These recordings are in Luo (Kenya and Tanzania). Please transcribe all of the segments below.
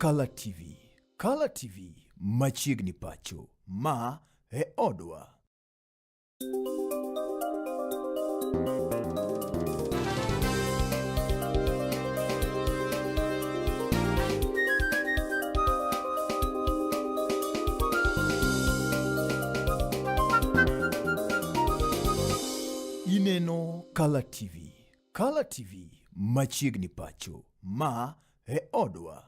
Kala TV. Kala TV machiegni pacho. Ma e odwa. Ineno Kala TV. Kala TV machiegni pacho. Ma e odwa.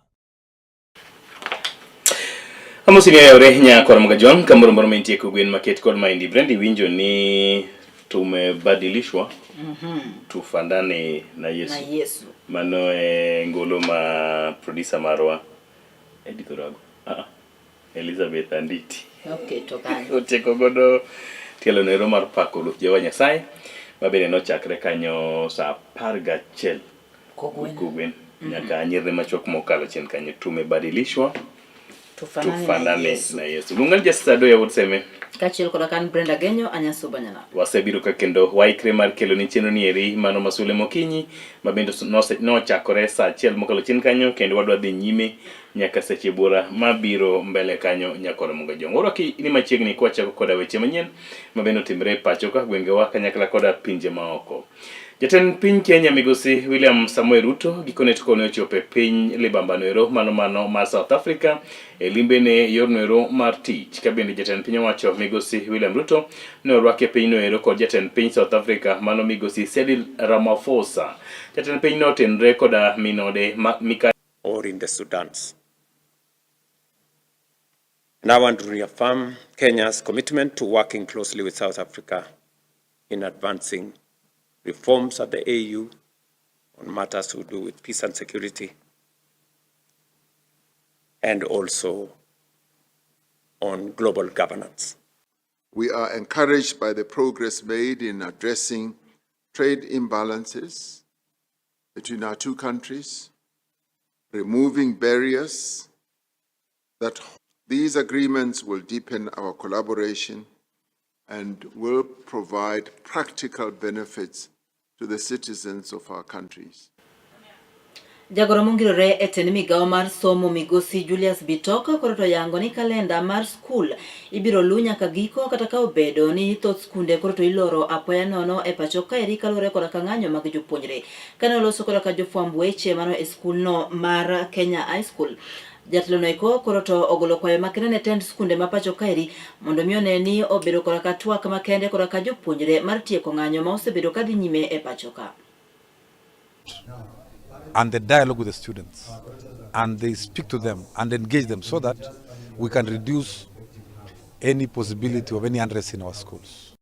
Amosi ni oyawre nya kor mga jwang' kamoro moro mantie kogwen maket kod maendi. Brenda, iwinjo ni tumebadilishwa tufanane na Yesu. Na Yesu. Mano e ngolo ma producer marwa Edith Orago. Ah, Elizabeth Anditi. Oketo kanyo. Otieko godo tielo nero mar pako Ruoth Jehova Nyasaye ma bende nochakre kanyo saa 11 Kogwen. Kogwen nyaka nyirni machuok mokalo chien kanyo. Tumebadilishwa Tufanane na tufanane Yesu. na Yesu. Luonga ni Justice Adoya wuod Seme. Kaachiel koda kan Brenda Genyo Anyasuba Nyanam. Wasebiro ka kendo waikre mar kelo ni chenro ni eri mano masule mokinyi ma bende nochakore saa 1 mokalo chien kanyo kendo wadwa dhi nyime nyaka seche buora mabiro mbele kanyo nyakoro Munga Jong. Warwaki ni machiegni kwachako koda weche manyien ma bende otimre e pacho ka gwengewa kanyakla koda pinje maoko. Jatend piny Kenya migosi William Samoei Ruto gikone to kone ochopo e piny libamba noero mano mar South Africa e limbene yorno ero mar tich. Ka bende jatend piny owacho migosi William Ruto ne orwaki e piny noero kod jatend piny South Africa mano migosi Cyril Ramaphosa. Jatend piny notenre koda minode Mika or in the Sudans. And I want to reaffirm Kenya's commitment to working closely with South Africa in advancing reforms at the AU on matters to do with peace and security, and also on global governance. We are encouraged by the progress made in addressing trade imbalances between our two countries, removing barriers that these agreements will deepen our collaboration and will provide practical benefits to the citizens of our countries. Jagoro mongirore e tend migawo mar somo migosi Julius Bitok koro to yango ni kalenda mar skul ibiro lu nyaka giko kata ka obedo ni thoth skunde koro to iloro apoya nono e pacho kaeri kaluwore koda ka ng'anyo mag jopuonjre. Kane oloso koda ka jofwamb weche mano e skulno mar Kenya High School, jatelo no eko koro to ogolo kwayo makende ne tend skunde ma pacho kaeri mondo mi one ni obedo koda ka twak makende koda ka jopuonjre mar tieko ng'anyo ma osebedo kadhi nyime e pacho ka. And the dialogue with the students, and they speak to them and engage them so that we can reduce any possibility of any unrest in our schools.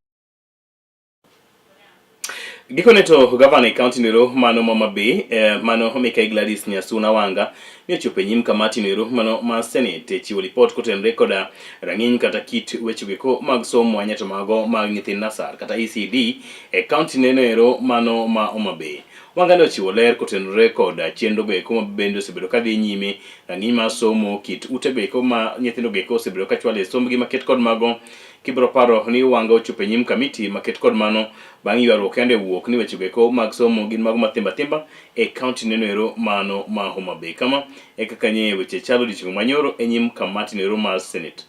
Gikone to gavana e kaunti nero mano Homa Bay mano Mikai Gladys Nyasuna Wanga ne ochopo e nyim kamati nero mano mar Senate e chiwo lipot kotenore koda rang'iny kata kit weche goeko mag somo ahinya to mago mag nyithind nasar kata ECD e kaunti nero mano ma Homa Bay. Wanga ne ochiwo ler kotenore koda chenro goeko ma bende osebedo kadhi nyime, rang'iny mar somo, kit ute goeko ma nyithindo goeko osebedo kachwalo e sombgi maket kod mago. Kibiro paro ni Wanga ochopo e nyim kamiti maket kod mano bang' ywaruok yande wuok ni weche goeko mag somo gin mago mathimba thimba e kaunti neno ero mano ma Homa Bay. Kama e kaka nye weche chalo odiechieng' manyoro e nyim kamati nero mar Senate.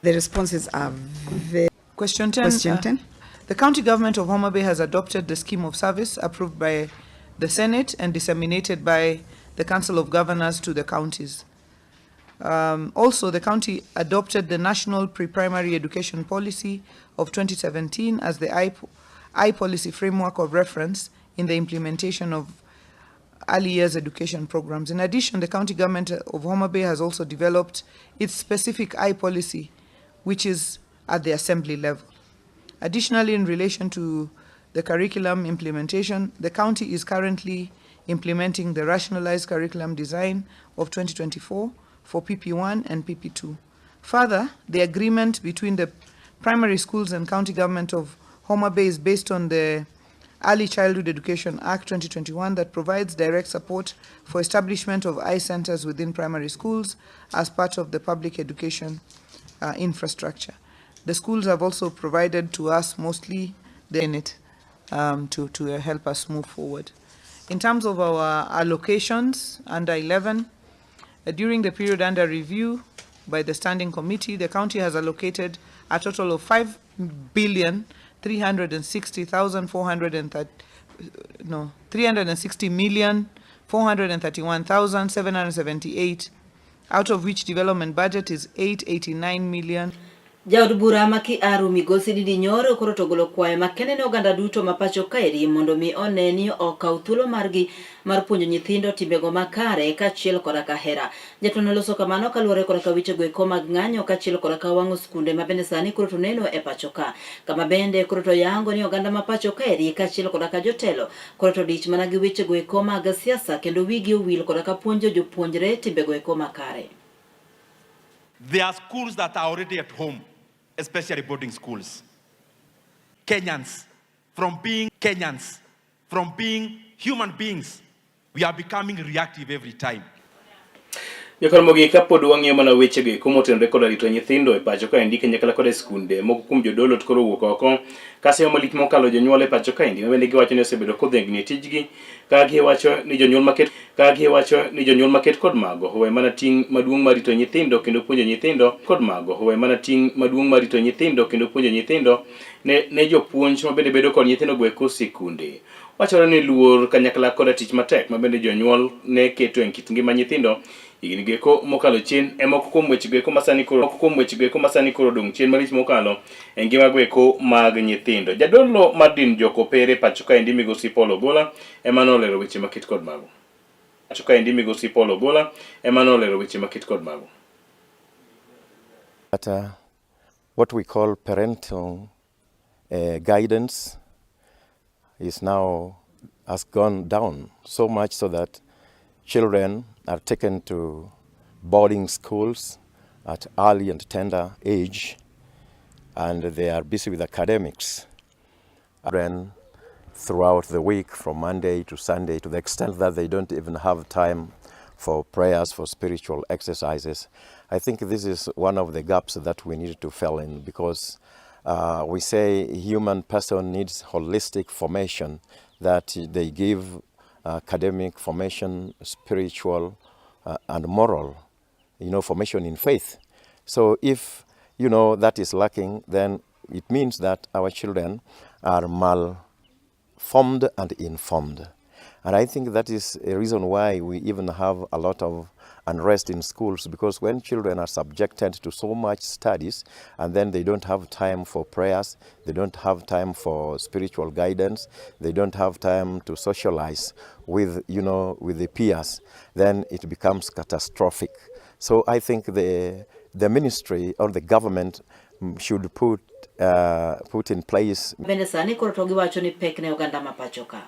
The responses are very... Question 10. Question 10. The county government of Homa Bay has adopted the scheme of service approved by the Senate and disseminated by the Council of Governors to the counties. Also, the county adopted the National Pre-Primary Education Policy of 2017 as the I policy framework of reference in the implementation of early years education programs. In addition, the county government of Homa Bay has also developed its specific I policy, which is at the assembly level. Additionally, in relation to the curriculum implementation, the county is currently implementing the rationalized curriculum design of 2024 for PP1 and PP2. Further, the agreement between the primary schools and county government of Homa Bay is based on the Early Childhood Education Act 2021 that provides direct support for establishment of I centers within primary schools as part of the public education infrastructure. The schools have also provided to us mostly the unit to help us move forward. In terms of our allocations under 11, that during the period under review by the Standing Committee, the county has allocated a total of 5 billion 360,430, no, 360,431,778, out of which development budget is 889 million. Jaod bura ma Kiaru Migosi Ndindi Nyoro koro to ogolo kwayo makende ne oganda duto ma pacho kaeri mondo mi one ni okaw thuolo margi mar puonjo nyithindo timbego makare kaachiel koda ka hera. Jatelo noloso kamano kaluwore koda ka wechego eko mag ng'anyo kaachiel koda ka wang'o skunde ma bende sani koro to neno e pacho ka. Kama bende koro to yango ni oganda ma pacho kaeri kaachiel koda ka jotelo koro to dich mana gi wechego eko mag siasa kendo wigi owil koda ka puonjo jopuonjre timbego eko makare. There are schools that are already at home, especially boarding schools. Kenyans, from being human beings, we are becoming reactive every time. Jokar mogik kapod wang'iyo mana wechego eko motenore koda rito nyithindo e pacho kaendi kanyakla koda e skunde moko kuom jodolo to koro owuok oko kasemo malich mokalo jonyuol e pacho kaendi ma bende giwacho ni osebedo kodhengni e tijgi ka giwacho ni jonyuol maket ka giwacho ni jonyuol maket kod mago owe mana ting' maduong' mar rito nyithindo kendo puonjo nyithindo kod mago owe mana ting' maduong' mar rito nyithindo kendo puonjo nyithindo ne jopuonj ma bende bedo kod nyithindo go eko sikunde. Wachore ni luor kanyakla koda tich matek ma bende jonyuol ne keto e kit ngima nyithindo higni goeko mokalo chien e moko kuom weche goeko masani koro moko kuom weche goeko masani koro odong' chien malich mokalo e ngima goeko mag nyithindo. Jadolo mar din jokopere pacho kaendi migosi Paul Ogola ema nolero weche maket kod mago. Pacho kaendi migosi Paul Ogola ema nolero weche maket kod mago. But what we call parental guidance is now has gone down so much so that children are taken to boarding schools at early and tender age and they are busy with academics. Then throughout the week from Monday to Sunday, to the extent that they don't even have time for prayers, for spiritual exercises. I think this is one of the gaps that we need to fill in, because we say human person needs holistic formation, that they give academic formation, spiritual and moral formation in faith. So if that is lacking, then it means that our children are malformed and informed. And I think that is a reason why we even have a lot of unrest in schools, because when children are subjected to so much studies and then they don't have time for prayers, they don't have time for spiritual guidance, they don't have time to socialize with the peers, then it becomes catastrophic. So I think the ministry or the government should put in place Bende sani koro to giwacho ni pek ne oganda ma pacho ka.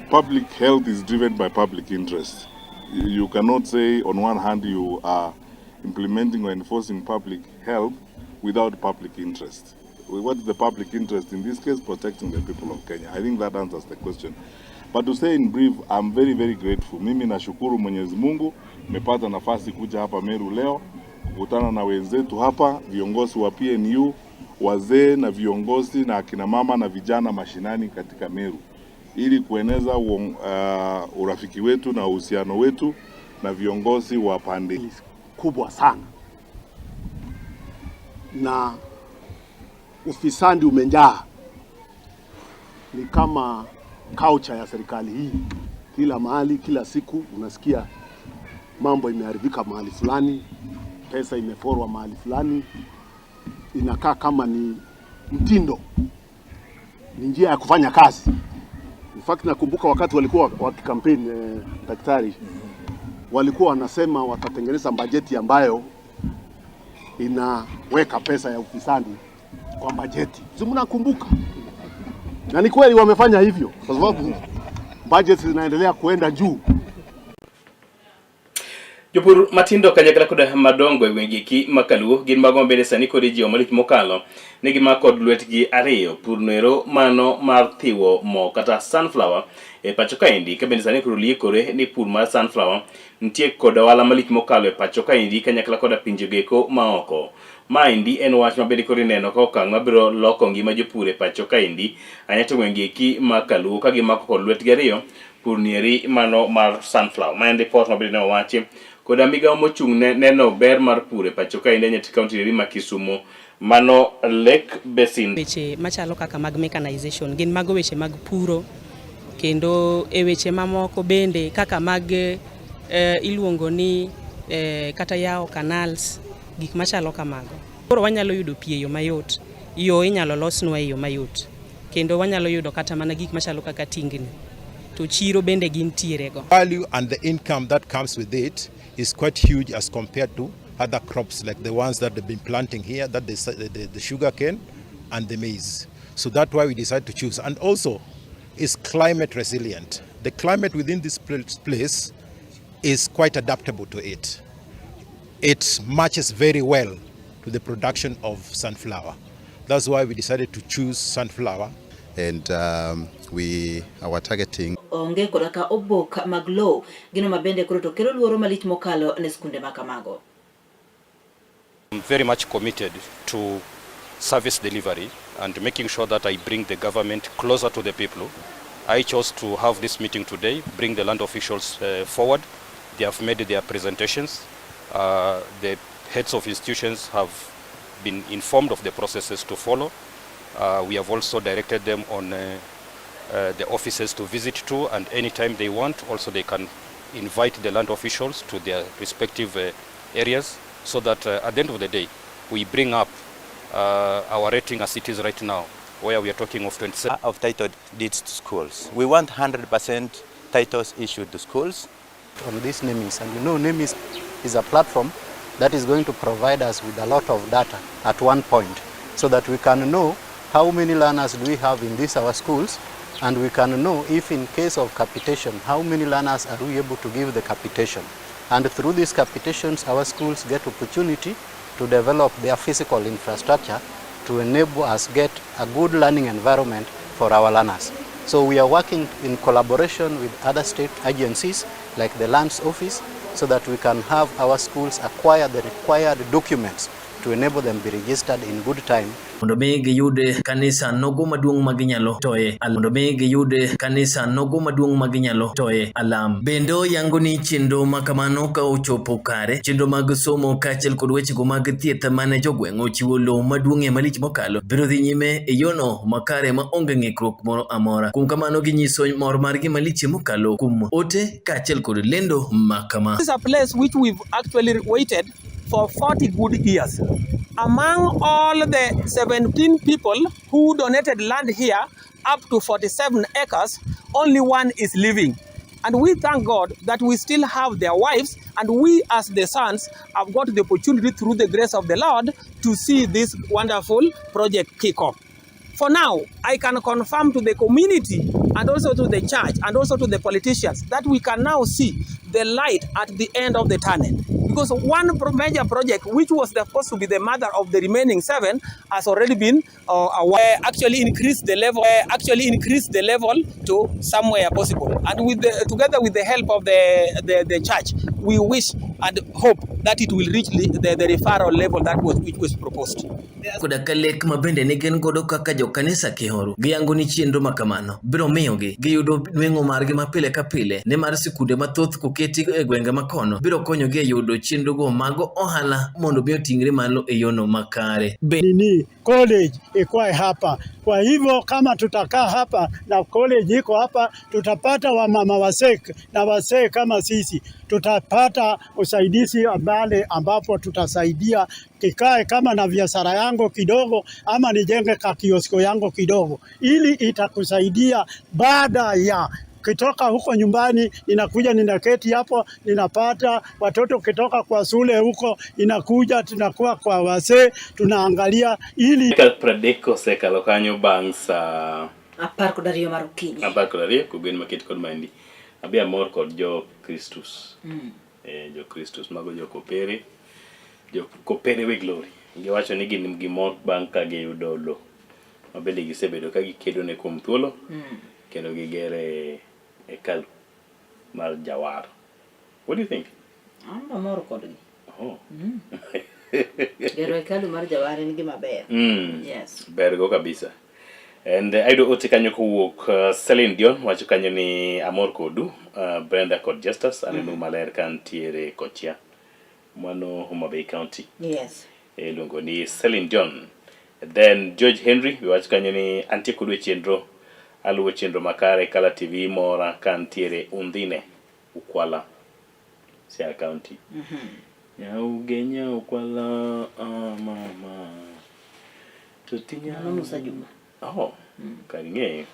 Public health is driven by public interest. You cannot say on one hand you are implementing or enforcing public health without public interest. What is the public interest in this case? Protecting the people of Kenya. I think that answers the question. But to say in brief, I'm very, very grateful. Mimi nashukuru Mwenyezi Mungu nimepata nafasi kuja hapa Meru leo kukutana na wenzetu hapa, viongozi wa PNU, wazee na viongozi na akina mama na vijana mashinani katika Meru ili kueneza urafiki wetu na uhusiano wetu na viongozi wa pande kubwa sana na ufisadi umejaa, ni kama culture ya serikali hii. Kila mahali, kila siku unasikia mambo imeharibika mahali fulani, pesa imeporwa mahali fulani. Inakaa kama ni mtindo, ni njia ya kufanya kazi. In fact, nakumbuka wakati walikuwa wakikampeni daktari, walikuwa wanasema watatengeneza bajeti ambayo inaweka pesa ya ufisadi kwa bajeti. Si mnakumbuka? Na ni kweli wamefanya hivyo kwa sababu bajeti zinaendelea kuenda juu. Jopur matindo kanyakla koda madongo e gwenge ki makaluo gin mago mabende sani kod ijiwo malich mokalo ni gimako kod lwetgi ariyo pur noero mano mar thiwo mo kata sunflower e pacho kaendi ka bende sani koro liekore ni pur mar sunflower nitie kod ohala malich mokalo e pacho kaendi kanyakla koda pinje goeko maoko. Maendi en wach mabende koro ineno ka okang' mabiro loko ngima jopur e pacho kaendi ahinya to gwenge eki ma kaluo ka gimako kod lwetgi ariyo. pur nieri mano mar sunflower. Ma en ripot ma bende ne owachi koda migawo mochung' ne neno ber mar pur e pacho ka inde nyati kaunti nieri ma Kisumo mano Lake Basin. Weche machalo kaka mag mechanization gin mago weche mag puro kendo e weche mamoko bende kaka mag iluongo ni kata yawo canals gik machalo kamago. Koro wanyalo yudo pi e yo mayot, yo inyalo losnwa e yo mayot kendo wanyalo yudo kata mana gik machalo kaka tingni to chiro bende gintiere go. Value and the income that comes with it is quite huge as compared to other crops like the ones that they've been planting here, that the sugar cane and the maize. So that's why we decided to choose. And also, it's climate resilient. The climate within this place is quite adaptable to it. It matches very well to the production of sunflower. That's why we decided to choose sunflower. And we are targeting Onge koda ka obok mag lowo gino ma bende koro to kelo luoro malich mokalo ne skunde ma kamago. I'm very much committed to service delivery and making sure that I bring the government closer to the people. I chose to have this meeting today, bring the land officials forward. They have made their presentations. The heads of institutions have been informed of the processes to follow. We have also directed them on the offices to visit to, and anytime they want, also they can invite the land officials to their respective areas, so that at the end of the day, we bring up our rating as it is right now, where we are talking of 27. Of title deeds to schools. We want 100% titles issued to schools. On this NEMIS, and you know NEMIS is a platform that is going to provide us with a lot of data at one point, so that we can know how many learners do we have in these our schools, and we can know if in case of capitation, how many learners are we able to give the capitation. And through these capitations, our schools get opportunity to develop their physical infrastructure to enable us get a good learning environment for our learners. So we are working in collaboration with other state agencies like the Lands Office, so that we can have our schools acquire the required documents to enable them be registered in good time. Mondo mi giyud kanisa nogo maduong' ma ginyalo toye, mondo mi giyud kanisa nogo maduong' ma ginyalo toye alam. Bende oyango ni chenro ma kamano ka ochopo kare, chenro mag somo kaachiel kod wechego mag thieth mane jogweng' ochiwo lowo maduong'ie malich mokalo biro dhi nyime e yono makare ma onge ng'ikruok moro amora. Kuom kamano ginyiso mor margi malich mokalo kuom ote kaachiel kod lendo ma kama. This is a place which we've actually waited for 40 good years. Among all the 17 people who donated land here, up to 47 acres, only one is living. And we thank God that we still have their wives, and we as the sons have got the opportunity through the grace of the Lord to see this wonderful project kick off. For now, I can confirm to the community and also to the church and also to the politicians that we can now see the light at the end of the tunnel. Because one major project, which was supposed to be the mother of the remaining 7, has already been actually increased the level, actually increased the level to somewhere possible. And together with the help of the church, we wish and hope that it will reach the referral level that was which was proposed. Koda ka lek ma bende ne gin godo kaka jokanisa Kihoro, giyango ni chenro ma kamano biro miyogi giyudo nweng'o margi ma pile ka pile, nimar sikunde mathoth koketi e gwenge makono biro konyogi e yudo chenrogo mag ohala mondo mi oting're malo e yono makare. Nini college ikuwe hapa. Kwa hivyo kama tutakaa hapa na college iko hapa, tutapata wamama wasee na wasee kama sisi, tutapata usaidizi ambale ambapo tutasaidia kikae kama na biashara yangu kidogo ama nijenge ka kiosko yangu kidogo, ili itakusaidia baada ya kitoka huko nyumbani, ninakuja ninaketi hapo, ninapata watoto kitoka kwa shule huko, inakuja tunakuwa kwa wasee, tunaangalia ili Dakika 30 osekalo kanyo bang' saa 12 mar okinyi. 12 kogwen maket kod maendi. Abi amor kod jo Kristus. Jo Kristus mago jo Kopere. Jo Kopere we glory. Giwacho ni gin gi mor bang' ka giyudo lo. Ma bende gisebedo ka gikedo ne kuom thuolo. Kendo gigere hekalu mar Jawar. What do you think? An amor kodgi. Oh. Gero hekalu mar Jawar en gima ber. Yes. Ber go kabisa. And ayudo ote kanyo kowuok Celine Dion wacho kanyo ni amor kodu Brenda kod Justus aneno maler ka ntiere kochia mano Homa Bay County. Yes. Iluongo ni Celine Dion. Then George Henry be wacho kanyo ni antie kodu e chenro aluwo chenro makare Kala TV mora ka ntiere Undhine Ukwala Siaya County. Nyauge nyaukwala ah, mama to tinya Mano Musa Juma. Oh, kar ing'eyo.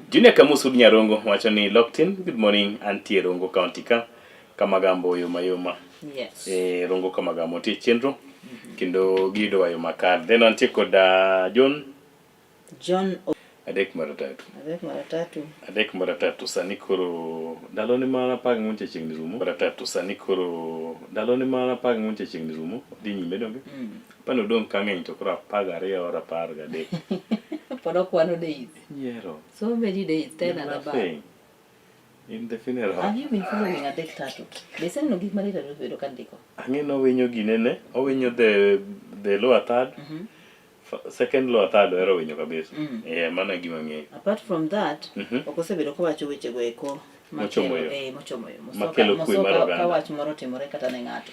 Junior Kamusu Nyarongo wacho ni locked in, good morning, antie Rongo County ka, Kamagambo yoma yoma. Yes. Eh, Rongo Kamagambo nitie chenro kendo giyudo wayo makare. Then wantie kod John John adek mar tatu. Adek mar tatu. Adek mar tatu sani koro ndalo ni mar apar gang'wen cha chiegni rumo. Mar tatu sani koro ndalo ni mar 14 cha chiegni rumo. Dhi nyime donge? Apani odong' ka ng'eny to koro 12 or 13. Pod okwano days. Nyiero. So many days, 10 You're and above. laughing. In the funeral. Have you been following adek tatu? Be iseneno gik ma Rita osebedo ka ndiko? Ang'e ni owinyo ginene, owinyo the lower third, second lower third ohero winyo kabisa. Yeah, mano e gima ang'eyo. Apart from that, ok osebedo kowacho wechego eko Mochomo yo. Mochomo yo. Makelo kwe Mosoka mar ka oganda. wach moro otimore kata ne ng'ato.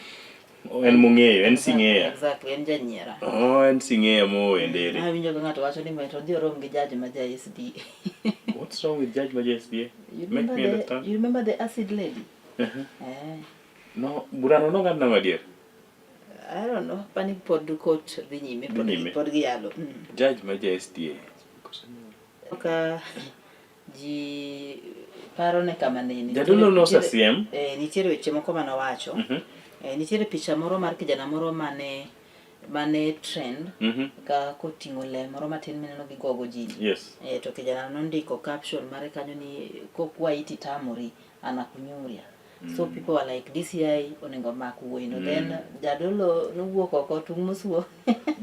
En mong'eyo, en sing'eya. Exactly, en janyiera. Oh, en sing'eya mowe ndere. Awinjo ka ng'ato wacho ni to odhi orom gi judge ma ja SDA. What's wrong with judge ma ja SDA? You Make remember me the, understand. you remember the acid lady? Eh. No, burano nong'ad nang'o adier? I don't know, pani pod court dhi nyime, Dhi nyime. pod giyalo. Judge ma ja SDA. Ka ji paro ne kama nene. Jadolo nosesiem. Nitiere weche moko manowacho. Nitiere picha moro mar kijana moro mane trend ka koting'o le moro matin mineno gigogo ji. Yes. To kijana nondiko caption mare kanyo ni kokwayi titamori anakunyuria. So people were like DCI onego mak wuoyi no. Then jadolo nowuok oko tung' mosuo.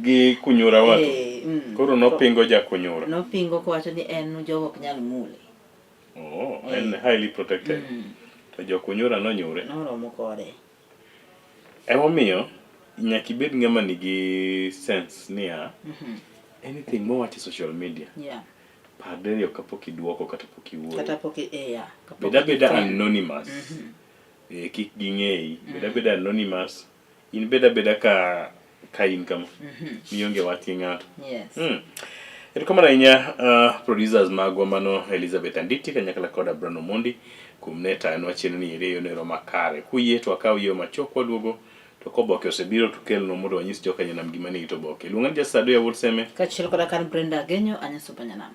Gi kunyura watu. Koro nopingo jakunyura. Nopingo kowacho ni en jogo ok nyal mule. Oh, en highly protected. To jokunyura nonyure. Noromo kode. Emomiyo nyaka ibed ng'ama nigi sense niya anything mowach e social media par diriyo kapok iduoko kata pok iwuoyo. Kata pok yeah, kapok Bed abeda i-defend. anonymous. Kik ging'eyi. Bed abeda anonymous. In bed abeda ka in kama. Mionge wach gi ng'ato. Yes. Erokamano ahinya producers magwa mano Elizabeth Anditi kanyakla koda Brano Mondi kuom ne tayonwa chenro ni eri e yono ero makare. Kuyie to wakaw yo machuok waduogo to koboke osebiro to kelnwa mondo wanyis joka nyanam gima ne it oboke. Luonga ni Justice Adoya Wuod Seme. Kaachiel koda kan Brenda Agenyo, Anyasupa Nyanam.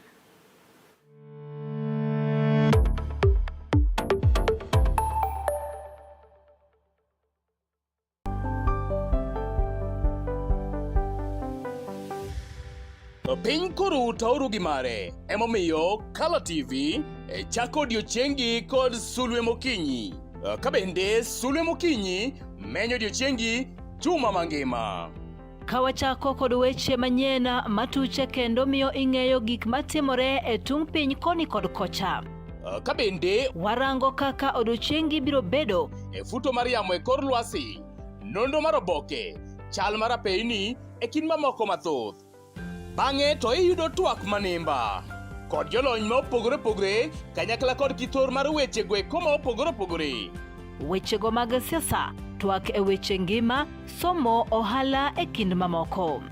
Piny koro tauru gi mare, emomiyo Kala TV e chako odiochiengi kod sulwe mokinyi. Ka bende sulwe mokinyi menyo odiochiengi juma mangima. Ka wachako kod weche manyien matuche kendo miyo ing'eyo gik matimore e tung' piny koni kod kocha. Ka bende warango kaka odiochiengi biro bedo e futo mar yamo e kor lwasi, nonro mar oboke, chal mar apeyni e kind mamoko mathoth. Bang'e to iyudo twak manimba kod jolony ma opogore opogore kanyakla kod kithor mar weche go eko ma opogore opogore. Wechego mag siasa, twak e weche ngima, somo, ohala e kind mamoko.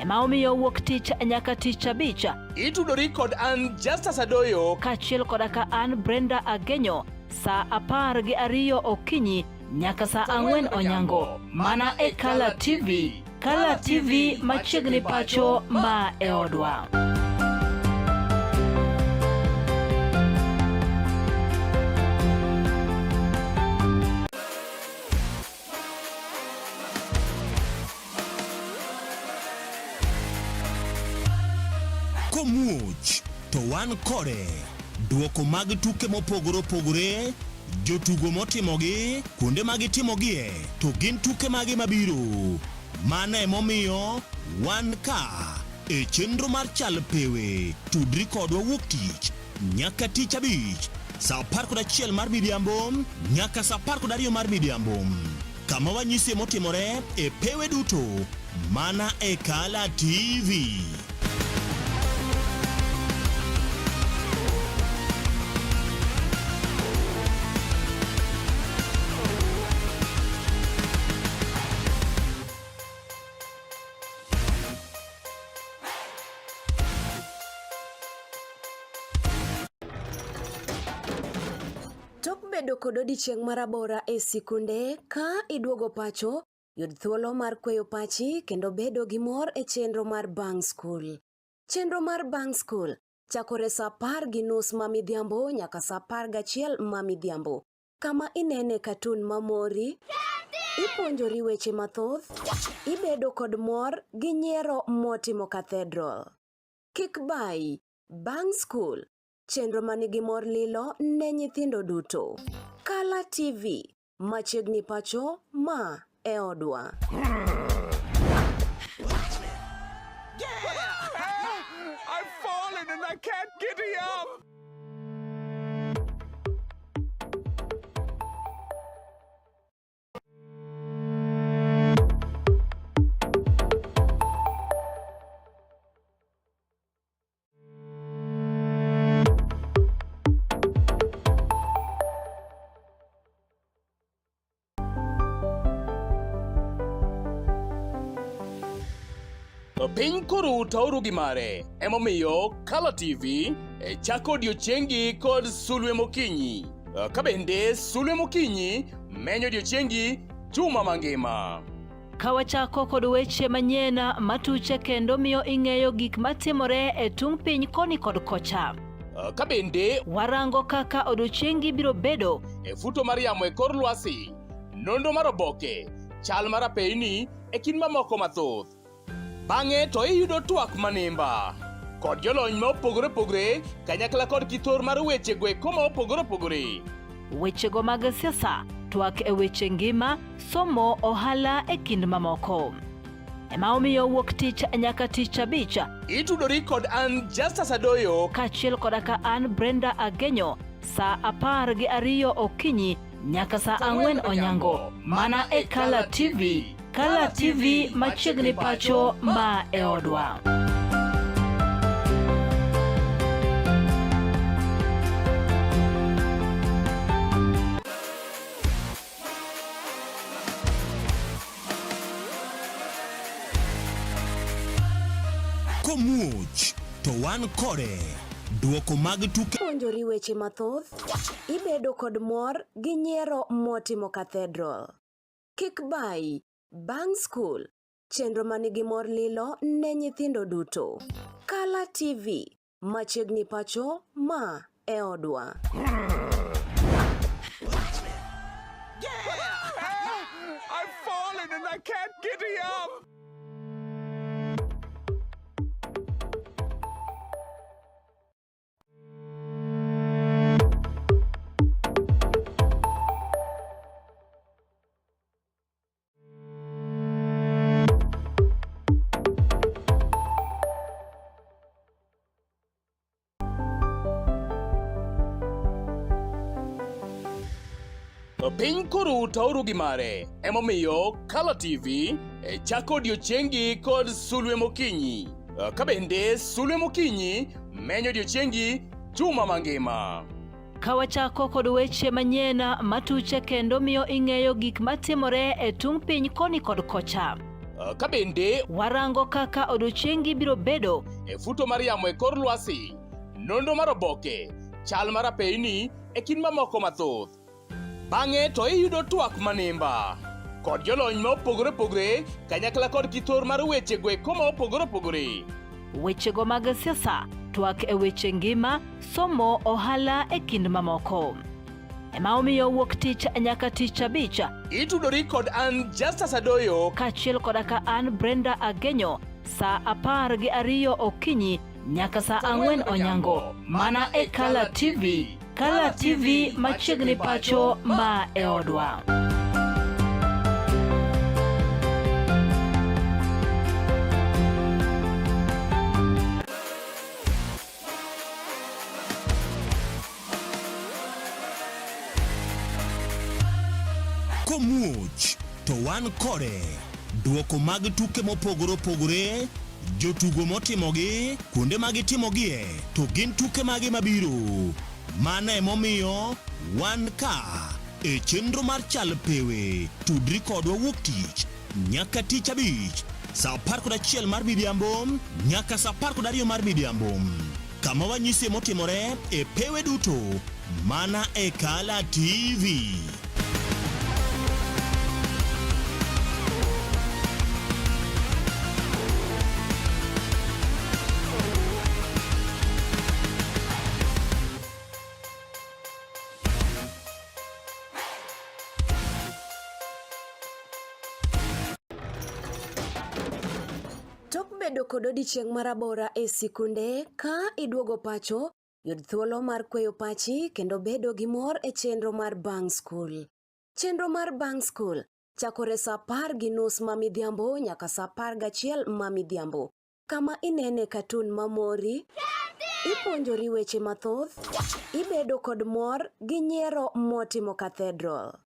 Ema omiyo wuok tich nyaka tich abich. Itudori kod an Justus Adoyo kaachiel koda ka an Brenda Agenyo saa 12 okinyi nyaka saa 4 onyango mana e Kala TV. Kala TV machiegni pacho ma e odwa. Komuoch to wan kode. Duoko mag tuke mopogore opogore, jotugo motimogi, kuonde ma gitimogie, to gin tuke mage mabiro. Mano emomiyo wan ka e chenro mar Chal Pewe. Tudri kodwa wuok tich nyaka tich abich saa 11 mar midhiambo nyaka saa 12 mar midhiambo kama wanyisie motimore e pewe duto mana e Kala TV. Bang' bedo kod odiechieng' marabora e sikunde, ka iduogo pacho, yud thuolo mar kweyo pachi kendo bedo gi mor e chenro mar Bang' Skul. Chenro mar Bang' Skul chakore sa 10:30 ma midhiambo nyaka sa 11 ma midhiambo, kama inene katun mamori, ipuonjori weche mathoth, ibedo kod mor gi nyiero motimo cathedral. Kik bayi, Bang' Skul chenro ma nigi mor lilo ne nyithindo duto. Kala TV, machiegni pacho, ma e odwa. I've fallen and I can't get up. Piny koru tauru gi mare, emomiyo Kala TV e chako odiechiengi kod sulwe mokinyi. Ka bende sulwe mokinyi menyo odiechiengi juma mangima. Ka wachako kod weche manyien matuche kendo miyo ing'eyo gik matimore e tung' piny koni kod kocha. Ka bende warango kaka odiechiengi biro bedo e futo mar yamo e kor lwasi, nonro mar oboke, chal mar apeyni e kind mamoko mathoth. Bang'e to iyudo twak manimba kod jolony ma opogore opogore kanyakla kod kithor mar weche go eko ma opogore opogore. Wechego mag siasa, twak e weche ngima, somo, ohala e kind mamoko. Ema omiyo wuok tich nyaka tich abich. Itudori kod an Justus Adoyo kaachiel koda ka an Brenda Agenyo saa 12 okinyi nyaka saa 4 onyango mana e Kala TV. Kala TV machiegni pacho ma e odwa. Komuoch to wan kode. Duoko mag tuke. Puonjori weche mathoth, ibedo kod mor gi nyiero motimo cathedral. Kik bayi, Bang' skul, chenro ma nigi mor lilo ne nyithindo duto. Kala TV, machiegni pacho, ma e odwa. I've fallen and I can't get up. Piny koru tauru gi mare, emomiyo Kala TV e chako odiechiengi kod sulwe mokinyi. Ka bende sulwe mokinyi menyo odiechiengi juma mangima. Ka wachako kod weche manyien matuche kendo miyo ing'eyo gik matimore e tung' piny koni kod kocha. Ka bende warango kaka odiechiengi biro bedo e futo mar yamo e kor lwasi, nonro mar oboke, chal mar apeyni e kind mamoko mathoth. Bang'e to iyudo twak manimba kod jolony ma opogore opogore kanyakla kod kithor mar weche go eko ma opogore opogore. Wechego mag siasa, twak e weche ngima, somo, ohala e kind mamoko. Ema omiyo wuok tich nyaka tich abich. Itudori kod an Justus Adoyo kaachiel koda ka an Brenda Agenyo saa 12 okinyi nyaka saa 4 onyango mana e Kala TV. Kala TV machiegni pacho ma e odwa. Komuoch to wan kode. Duoko mag tuke mopogore opogore, jotugo motimogi, kuonde ma gitimogie, to gin tuke mage mabiro. Mano emomiyo wan ka e chenro mar Chal Pewe. Tudri kodwa wuok tich nyaka tich abich saa 11 mar midhiambo nyaka saa 12 mar midhiambo kama wanyisie motimore e pewe duto Mana e Kala TV. Tok bedo kod odiechieng' marabora e sikunde, ka iduogo pacho, yud thuolo mar kweyo pachi kendo bedo gi mor e chenro mar Bang' Skul. Chenro mar Bang' Skul chakore sa 10:30 ma midhiambo nyaka sa 11 ma midhiambo, kama inene katun mamori, ipuonjori weche mathoth, ibedo kod mor gi nyiero motimo cathedral.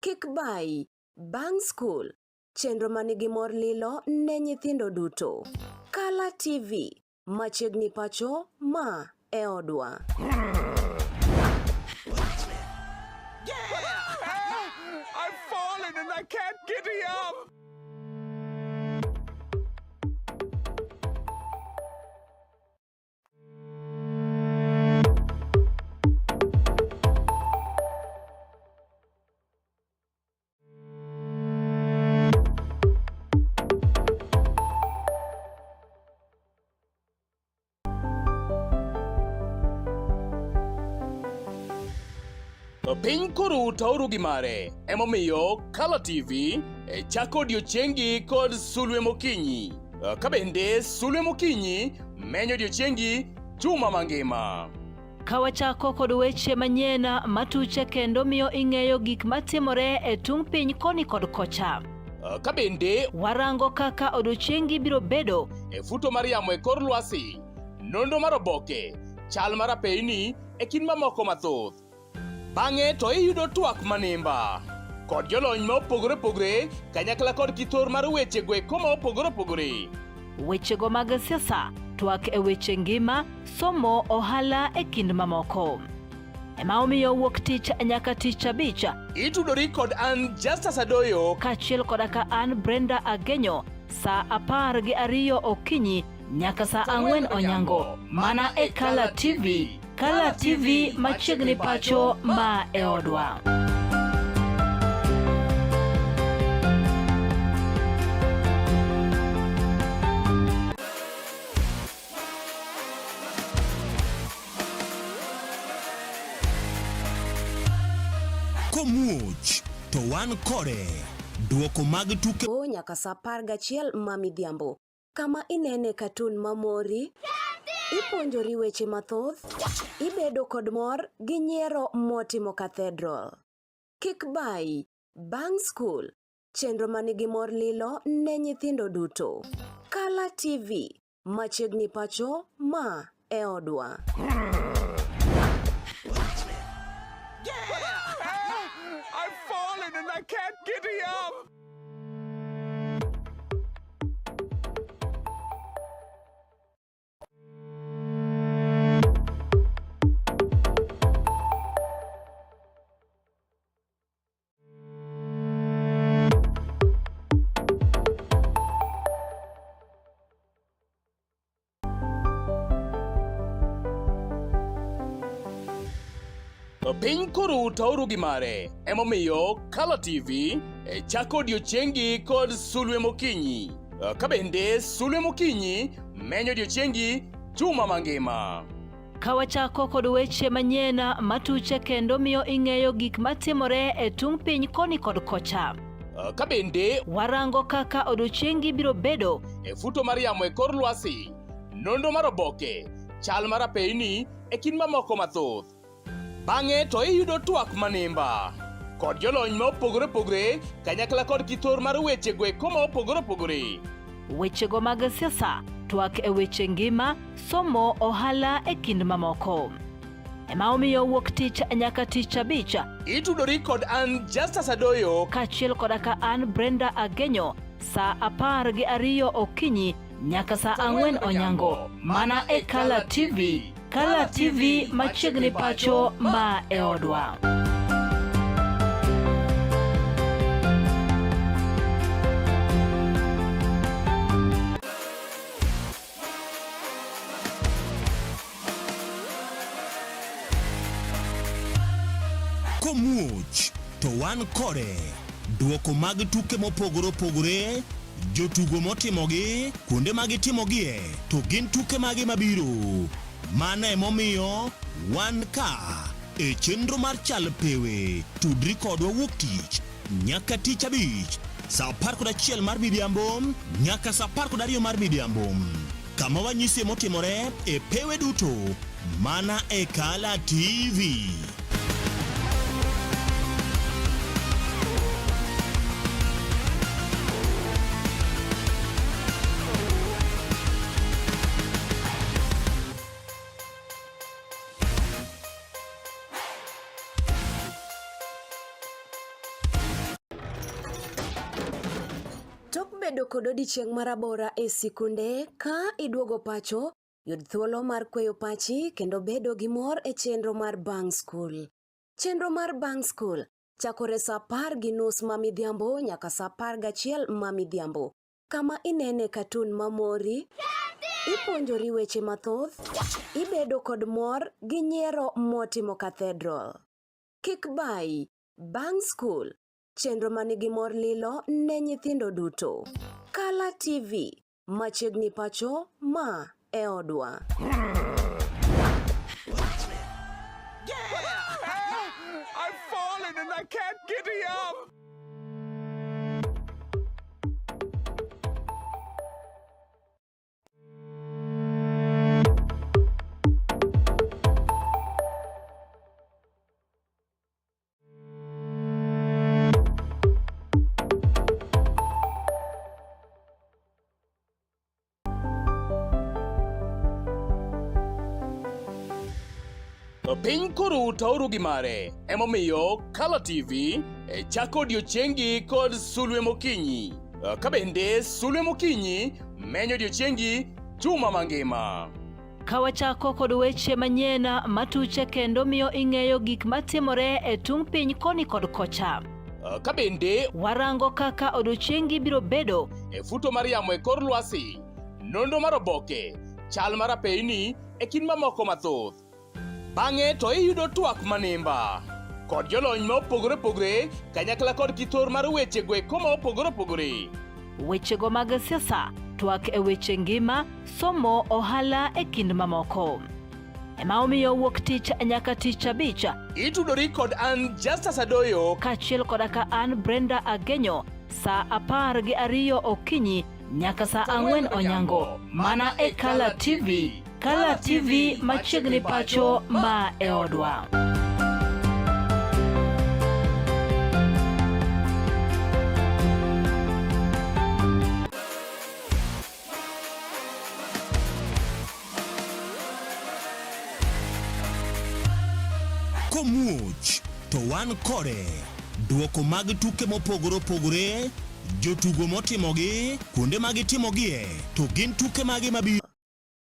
Kik bayi, Bang' Skul, chenro manigi mor lilo ne nyithindo duto. Kala TV, machiegni pacho, ma e odwa. I've fallen and I can't get up. Piny koru tauru gi mare, emomiyo Kala TV e chako odiechiengi kod sulwe mokinyi. Ka bende sulwe mokinyi menyo odiechiengi juma mangima. Ka wachako kod weche manyien matuche kendo miyo ing'eyo gik matimore e tung' piny koni kod kocha. Ka bende warango kaka odiechiengi biro bedo e futo mar yamo e kor lwasi, nonro mar oboke, chal mar apeyni e kind mamoko mathoth. Bang'e to iyudo twak manimba kod jolony ma opogore opogore kanyakla kod kithor mar weche go eko ma opogore opogore. Wechego mag siasa, twak e weche ngima, somo, ohala e kind mamoko. Ema omiyo wuok tich nyaka tich abich. Itudori kod an Justus Adoyo kaachiel koda ka an Brenda Agenyo saa 12 okinyi nyaka saa 4 onyango mana e Kala TV. Kala TV machiegni pacho ma e odwa. Komuoch to wan kode. Duoko mag tuke nyaka saa 11 ma midhiambo kama inene katun mamori, ipuonjori weche mathoth, ibedo kod mor gi nyiero motimo cathedral. Kik bayi, bang' skul, chenro manigi mor lilo ne nyithindo duto. Kala TV, machiegni pacho, ma e odwa. I've fallen and I can't get up. Piny koru tauru gi mare, emomiyo Kala TV e chako odiechiengi kod sulwe mokinyi. Ka bende sulwe mokinyi menyo odiechiengi juma mangima. Ka wachako kod weche manyien matuche kendo miyo ing'eyo gik matimore e tung' piny koni kod kocha. Ka bende warango kaka odiechiengi biro bedo e futo mar yamo e kor lwasi, nonro mar oboke, chal mar apeyni e kind mamoko mathoth. Bang'e to iyudo twak manimba kod jolony ma opogore opogore kanyakla kod kithor mar weche go eko ma opogore opogore. Wechego mag siasa, twak e weche ngima, somo, ohala e kind mamoko. Ema omiyo wuok tich nyaka tich abich. Itudori kod an Justus Adoyo kaachiel koda ka an Brenda Agenyo saa 12 okinyi nyaka saa 4 onyango mana e Kala TV. Kala TV machiegni pacho ma e odwa. Komuoch to wan kode. Duoko mag tuke mopogore opogore, jotugo motimogi, kuonde ma gitimogie, to gin tuke mage mabiro. Mano emomiyo wan ka e chenro mar Chal Pewe. Tudri kodwa wuok tich nyaka tich abich saa 11 mar midhiambo nyaka saa 12 mar midhiambo kama wanyisie motimore e pewe duto mana e Kala TV. Tok bedo kod odiechieng' marabora e sikunde, ka iduogo pacho, yud thuolo mar kweyo pachi kendo bedo gi mor e chenro mar Bang' Skul. Chenro mar Bang' Skul chakore sa 10:30 ma midhiambo nyaka sa 11 ma midhiambo, kama inene katun mamori, ipuonjori weche mathoth, ibedo kod mor gi nyiero motimo cathedral. Kik bayi, Bang' Skul, chenro ma nigi mor lilo ne nyithindo duto. Kala TV, machiegni pacho, ma e odwa. I've fallen and I can't get up. Piny koro taoru gi mare, emomiyo Kala TV e chako odiechiengi kod sulwe mokinyi. Ka bende sulwe mokinyi menyo odiechiengi juma mangima. Ka wachako kod weche manyien matuche kendo miyo ing'eyo gik matimore e tung' piny koni kod kocha. Ka bende warango kaka odiechiengi biro bedo e futo mar yamo e kor lwasi, nonro mar oboke, chal mar apeyni e kind mamoko mathoth. Bang'e to iyudo twak manimba kod jolony ma opogore opogore kanyakla kod kithor mar wechego eko ma opogore opogore. Wechego mag siasa, twak e weche ngima, somo, ohala e kind mamoko. Ema omiyo wuok tich nyaka tich abich. Itudori kod an Justus Adoyo kaachiel koda ka an Brenda Agenyo saa 12 okinyi nyaka saa 4 onyango mana e Kala TV. Kala TV machiegni pacho ma e odwa. Komuoch to wan kode. Duoko mag tuke mopogore opogore, jotugo motimogi, kuonde ma gitimogie, to gin tuke mage mabiro.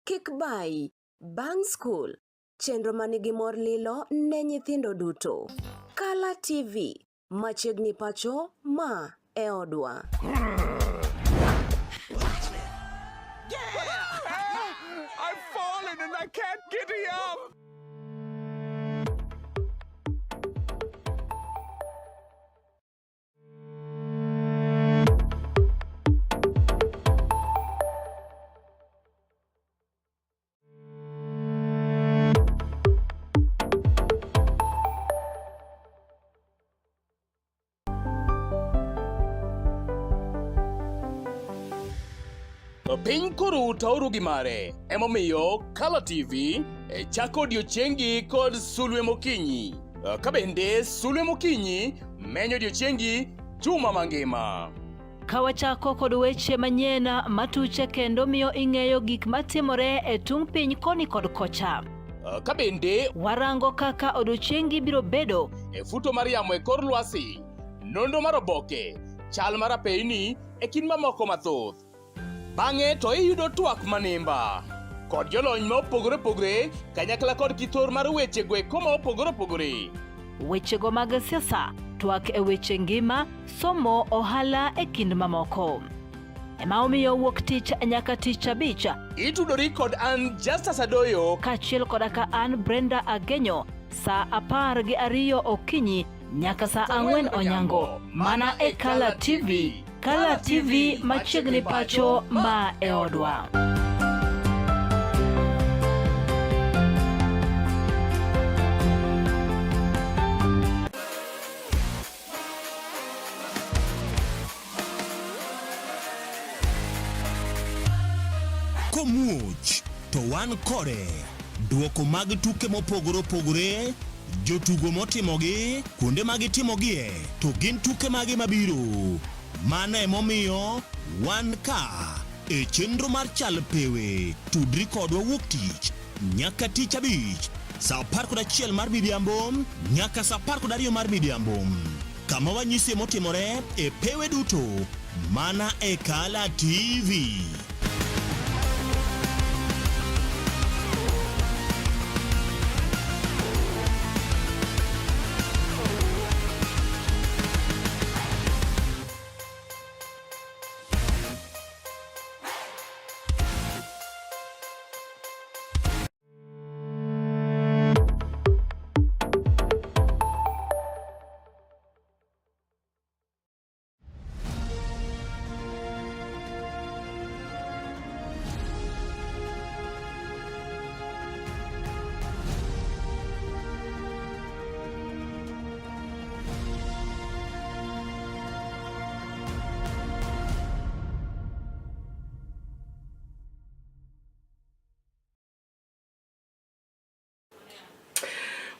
Kik bayi, Bang' skul, chenro ma nigi mor lilo ne nyithindo duto. Kala TV, machiegni pacho, ma e odwa. I've fallen and I can't get up. Piny koro taoru gi mare, emomiyo Kala TV e chako odiechiengi kod sulwe mokinyi. Ka bende sulwe mokinyi menyo odiechiengi juma mangima. Ka wachako kod weche manyien matuche kendo miyo ing'eyo gik matimore e tung' piny koni kod kocha. Ka bende warango kaka odiechiengi biro bedo e futo mar yamo e kor lwasi, nonro mar oboke, chal mar apeyni e kind mamoko mathoth. Bang'e to iyudo twak manimba kod jolony ma opogore opogore kanyakla kod kithor mar wechego eko ma opogore opogore. Wechego mag siasa, twak e weche ngima, somo, ohala e kind mamoko. Ema omiyo wuok tich nyaka tich abich. Itudori kod an Justus Adoyo kaachiel koda ka an Brenda Agenyo saa 12 okinyi. nyaka saa ang'wen onyango mana e Kala TV. Kala TV machiegni pacho ma e odwa. Komuoch to wan kode. Duoko mag tuke mopogore opogore, jotugo motimogi, kuonde ma gitimogie, to gin tuke mage mabiro. Mano emomiyo wan ka e chenro mar Chal Pewe. Tudri kodwa wuok tich nyaka tich abich saa 11 mar midhiambo nyaka saa 12 mar midhiambo kama wanyisie motimore e pewe duto mana e Kala TV.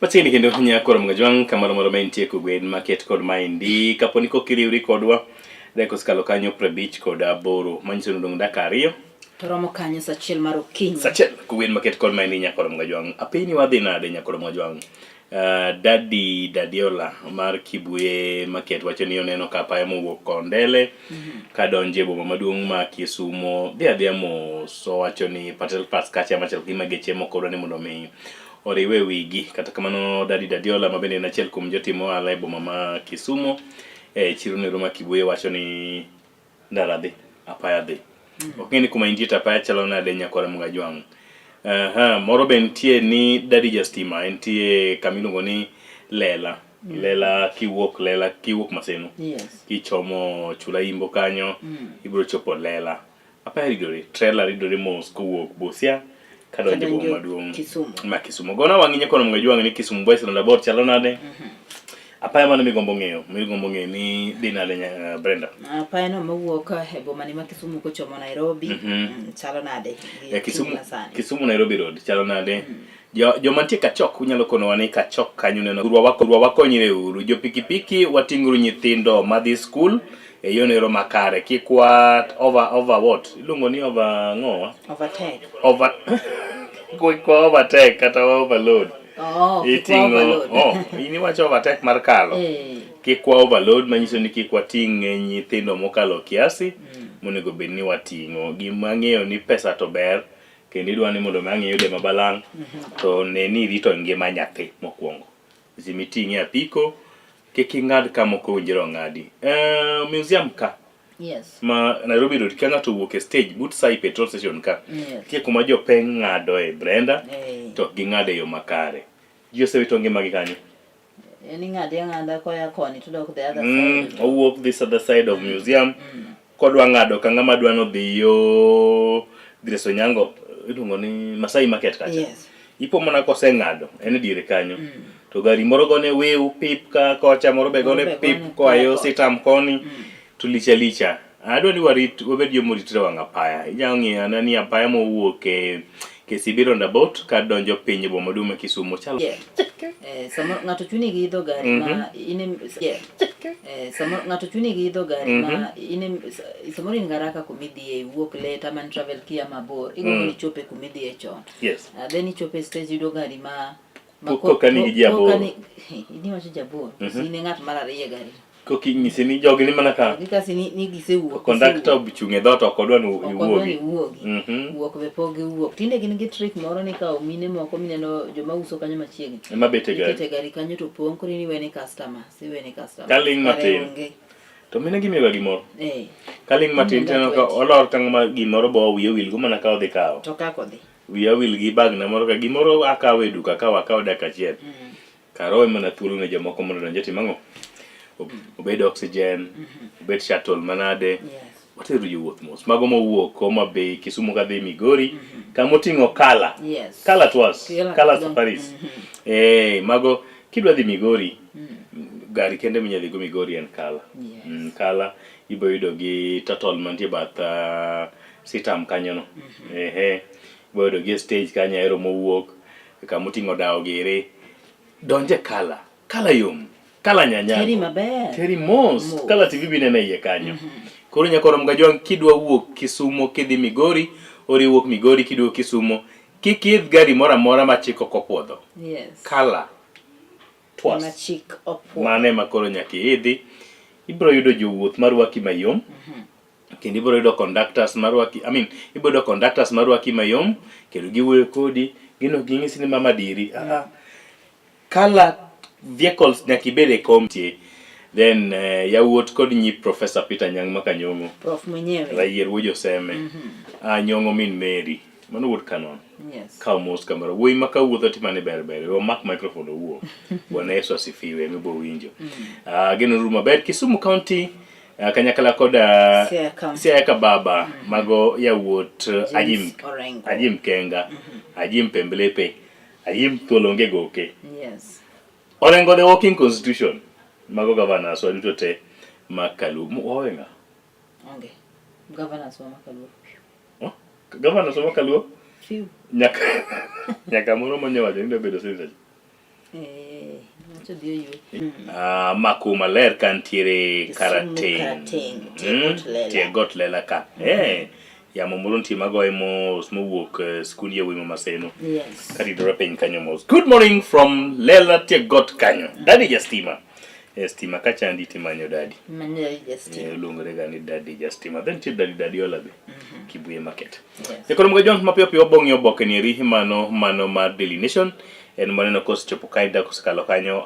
Machiegni kendo nyakoro Mgajwang' kamoro moro ma intie kogwen maket kod maendi kapo ni kok iriwri kodwa dakika osekalo kanyo 58 manyiso ni odong' dakika ariyo To romo kanyo saa achiel mar okinyi. saa achiel kogwen maket kod maendi nyakoro Mgajwang' apini wadhi nade nyakoro Mgajwang' Daddy Dadiola mar Kibuye Market wacho ni oneno ka apaya mowuok Kondele kadonjo e boma maduong' ma Kisumo dhi adhiya mos. Owacho ni Patel Pass kacha machal gima geche moko dwa ni mondo mi oriwe wigi. Kata kamano Daddy Dadiola ma bende en achiel kuom jotim ohala e boma ma Kisumo e chiro nero ma Kibuye wacho ni ndara dhi, apaya dhi. Ok ng'e ni kuma intie to apaya chalo nade nyakwara Mugajwang'. Aha, moro be nitie ni Daddy Jastima entie kama iluongo ni Lela. Lela kiwuok Lela kiwuok Maseno. Yes. Kichomo Chula Imbo kanyo ibiro chopo Lela. Apaya ridore, trailer ridore mos kowuok Busia kadonjo e boma Kadonjo maduong' Kisumu. ma Kisumu. Gona wang'i nyakono Mugajwang' ni Kisumu Boys Roundabout chalo nade? Apaya mano migombo ng'eyo, migombo ng'eyo ni dhi nade Brenda? Apaya no mowuok e boma ni ma Kisumu kochomo Nairobi chalo nade gi E Kisumu, kinde masani? Kisumu Nairobi Road chalo nade? Joma nitie Kachok unyalo konowa ni Kachok kanyo neno urwa wakonyre uru. Jo pikipiki wating'uru nyithindo madhi skul e yo nero makare. Kik wa over what? Iluongo ni over ng'owa? Overtake. Over kik wa overtake kata wa overload. Oh, kik wa Iting'o overload. oh, in iwacho overtake mar kalo. Kik wa overload manyiso ni kik wating' nyithindo mokalo kiasi monego bed ni wating'o. Gima ang'eyo ni pesa to ber kendo idwa ni mondo mi ang' iyude mabalang' to ne ni irito ngima nyathi mokwongo. Seche miting'e apiko kik ing'ad kama ok owinjore ong'adi. Museum ka Yes. ma Nairobi Road ka ng'ato owuok e stage but Sai petrol station ka Yes. nitie kuma jopeng' ng'adoe Brenda Eh. to ok ging'ado e yo makare. Ji osewito ngimagi kanyo. En ing'ade ang'ada koya koni to dok the other side. Owuok this other side of museum kodwa ng'ado ka ng'ama dwa nodhi yo Grace Onyango iluongo ni Masai Market kacha. Yes. Ipo mana koseng'ado en e diere kanyo. To gari moro gone wiu pip ka kocha moro be Moro gone be pip gone koa koa yo kocha. sitam koni. To licha licha. Adwa ni warit wabed joma oritre wang' apaya. Inyalo ng'iyo ana ni apaya mowuok e KCB roundabout ka donjo piny e boma maduong' ma Kisumo chalo Yeah. Samoro ng'ato chuni gi idho gari ma in e- yeah. Samoro ng'ato chuni gi idho gari ma in e- samoro in garaka kumidhiye iwuok late ama ni travel kia mabor igombo ni ichope kumidhiye chon. Yes. Then ichopo e stage iyudo gari ma Koka nigi ji aboro. koka ni in iwacho ji aboro in e ng'at mar ariyo e gari. Koka inyisi ni jogi ni mana ka. Gi kasi ni gisewuok. Kondakta ochung' e dhoot ok odwa ni Ok odwa ni iwuogi. iwuogi. Wuok be pok giwuok. Tinde gin gi trick moro ni kawo mine moko mineno joma uso kanyo machiegni. Ema bet e gari. Ikete gari kanyo to pong' koro in iwene customers, iwene customers. Kaling' Kare matin. onge. To mine gimiyoga gimoro. Kaling' matin Gimiyoga tineno ka twenty. olor ka ng'ama gimoro bo wiye owil go mana ka odhi kawo. To kaka odhi. Wiya owil gi bagna moro ka gimoro akawo e duka akawo akawo dakika achiel. Kar owe mana thuolo ne jomoko mondo odonj otim ang'o? Obed oxygen, obed shuttle manade. Watero jowuoth mos. Mago mowuok Homa Bay, Kisumu kadhi Migori, kama oting'o Kala. Kala Tours, Kala Kala Tours. Safaris. Eh, mago kidwa dhi Migori, gari kende minyalo dhigo Migori en Kala. Kala ibo yudo gi Total mantie bath Sitam kanyono. Ehe. Ibo yudo gi e stage kanyo Ahero mowuok, kama oting'o dawo giri. Donj e Kala. Kala yom. Kala nyanyago. Teri maber. Teri mos. Mos. Kala TV binene iye kanyo. Koro nyaka rom gajwang' kidwa wuok Kisumo kidhi Migori, or iwuok Migori kidwa Kisumo, kik iidh gari moro amora ma chik ok opuodho. Kala Tours. Ema chik opuodho. Mano ema koro nyaka iidhi. Ibiro yudo jowuoth marwaki mayom. Kendo ibiro yudo conductors marwaki, I mean, ibiro yudo conductors marwaki mayom, kendo giwuoyo kodi, gin ok ging'isi ni mama diri. Ah, Kala vehicles nyaka ibed e kom tie. Then yawuot kod nyi Professor Peter Nyang' Makanyong'o. Prof mwenyewe. Rayier wuo Joseme. Ah, Nyong'o min Mary. Mano wuod Kanon. Kaw mos kamoro. Wuoyi ma kawuotho timane ber ber. We omak microphone owuo. Bwana Yesu asifiwe ema ibiro winjo. Ah, geno uru maber. Kisumu County kanyakla kod Siaya County. Siaya Kababa mago yawuot James Ajim Orengo. Ajim Kenga, Ajim Pembelepe, Ajim Thuol onge goke. Orengo the walking constitution. Mago governors wa duto te ma Kaluo. Wawe ng'a? Onge. Governors wa ma Kaluo. Governors wa ma Kaluo? Few. Nyaka nyaka moro monyo wacho ni dwa bedo senator. Eh, wacho dhi oywe. Ah, mako maler ka ntiere Kisumu Karateng'. Karateng', tie got Lela. Tie got Lela ka. Eh, yamo moro nitie magoye mos mowuok skund yawuoyi ma Maseno. Karidore piny kanyo mos. Good morning from Lela tie got kanyo. Daddy Jastima. Eh, stima ka chandi timanyo daddy. Manyo Daddy Jastima. Eh, oluongore ga ni Daddy Jastima. Then nitie Daddy Dadiola be. Kibuye Market. Jakoro mga jwang' mapiyo piyo wabong'i oboke ni eri mano mano mar Daily Nation en maneno kosechopo kae dak osekalo kanyo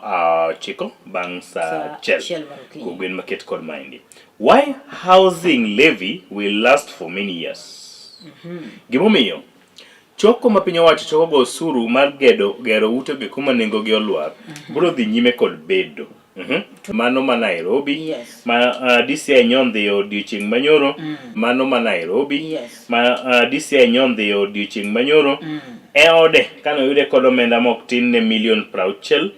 ochiko bang' saa Saa achiel achiel mar okinyi. kogwen maket kod maendi. Why housing levy will last for many years. Gimomiyo choko ma piny owacho choko go osuru mar gedo gero ute go kuma nengogi olwar biro dhi nyime kod bedo. Mano ma Nairobi ma DCI nyondhiyo odiochieng' manyoro mano ma Nairobi ma DCI nyondhiyo odiochieng' manyoro e ode kane oyude kod omenda mok tin ne milion 60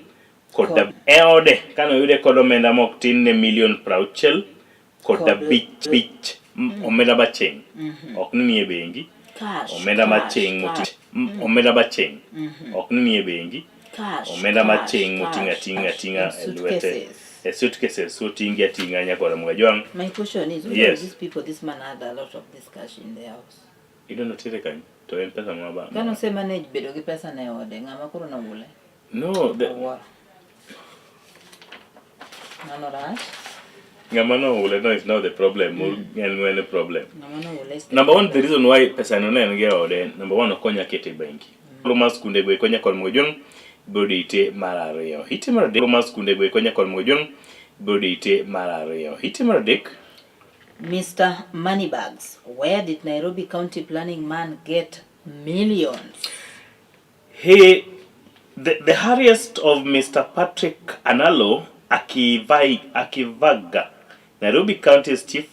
kod e ode kane oyude kod omenda mok tin ne milion 60 kod Kod abich bich omenda maching' ok ni nie bengi Cash, omenda cash, maching' cash. omenda maching' ok ni nie bengi Cash, omenda cash, maching' moting'o cash, ating'a cash. ating'a In e lwete suitcases. e suitcases oting'gi ating'a nyakwara Mugajwang' My question is, who are these people? This man had a lot of this cash in the house. Idwa notere kanyo to en pesa ma ba Kane ose manage bedo gi pesa ne ode, ng'ama koro noule? No, the, Awuoro. Mano rach. Ng'ama noule no is not the problem. En en problem. Ng'ama noule is the Number one, the reason why pesa no ne en gi e ode, number one, ok onya kete e bengi. Koro mar skunde go eko nyakor Mugajwang' biro ite mar ariyo. Ite mar adek, mar skunde go eko nyakor Mugajwang' biro ite mar ariyo. Ite mar adek, Mr. Moneybags, where did Nairobi County Planning man get millions? The arrest of Mr. Patrick Analo Akivaga, Nairobi County's chief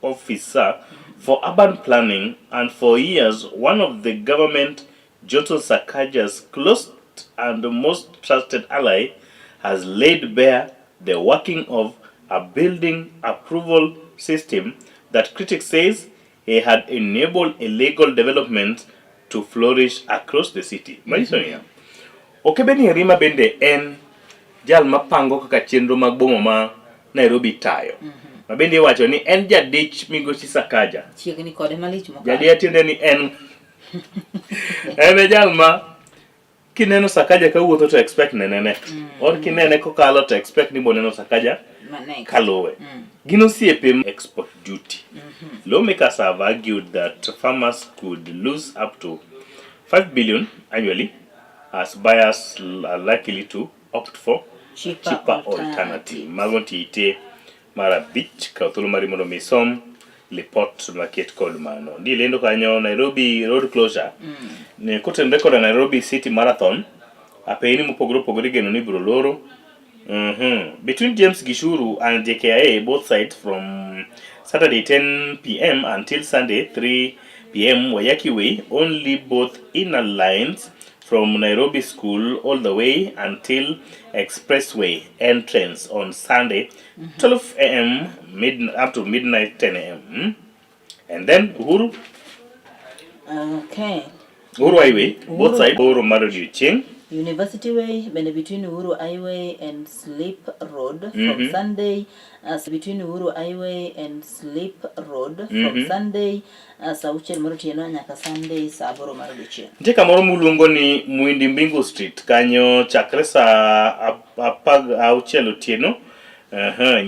officer for urban planning and for years one of the government Johnson Sakaja's closest and most trusted ally, has laid bare the working of a building approval system that critics says he had enabled illegal development to flourish across the city. Manyiso niya, Okebe ni Erima bende en jal mapango kaka chenro mag boma ma Nairobi tayo. Ma bende iwacho ni en jadich migosi Sakaja. Chiegni kode malich mokalo. Jadier tiende ni en en e jal ma kineno Sakaja kawuotho to expect nene ne. Or kinene kokalo to expect ni boneno Sakaja Ma next. kaluwe. Gin osiepe export duty. Lawmakers have argued that farmers could lose up to 5 billion annually as buyers are likely to opt for Cheaper cheaper alternative. Mago nitie ite mar abich kaw thuolo mari mondo mi isom lipot maket kod mano. Ndi lendo kanyo Nairobi road closure. Ne kotenore koda Nairobi City Marathon Apeyni mopogore opogore igeno ni ibiro loro. Between James Gishuru and JKIA both sides from Saturday 10 p.m. until Sunday 3 p.m. Waiyaki Way only both inner lines from Nairobi School all the way until Expressway entrance on Sunday 12 a.m. mid up to midnight 10 a.m. And then Uhuru Okay. Uhuru Highway both Uhuru. side boro mar odiochieng' University Way bende between Uhuru Highway and Slip Road from Sunday between Uhuru Highway and Slip Road from Sunday saa auchiel mar otieno nyaka Sunday saa aboro mar odiochieng'. Nitie kamoro muluongo ni Mwindi Mbingu Street kanyo chakre saa apar auchiel otieno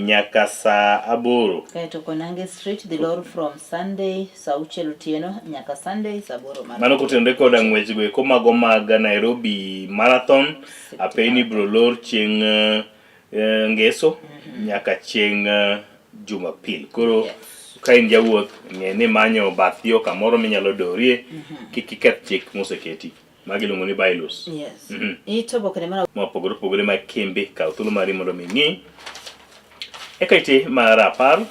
nyaka saa aboro. Kaeto Koinange Street dhi lor from Sunday saa auchiel otieno nyaka Sunday saa aboro mar Mano kotenore koda ng'wechgo eko mago mag Nairobi Marathon, apeyni ibiro lor chieng' Ngeso nyaka chieng' Jumapil. Koro ka in jawuoth, ng'e ni manyo bath yo kamoro minyalo dorie, kik iketh chik moseketi. Magi iluongo ni bylaws. Ito oboke mar Mopogore opogore mag kembe, kaw thuolo mari mondo mi ing'i. Eka ite mar apar.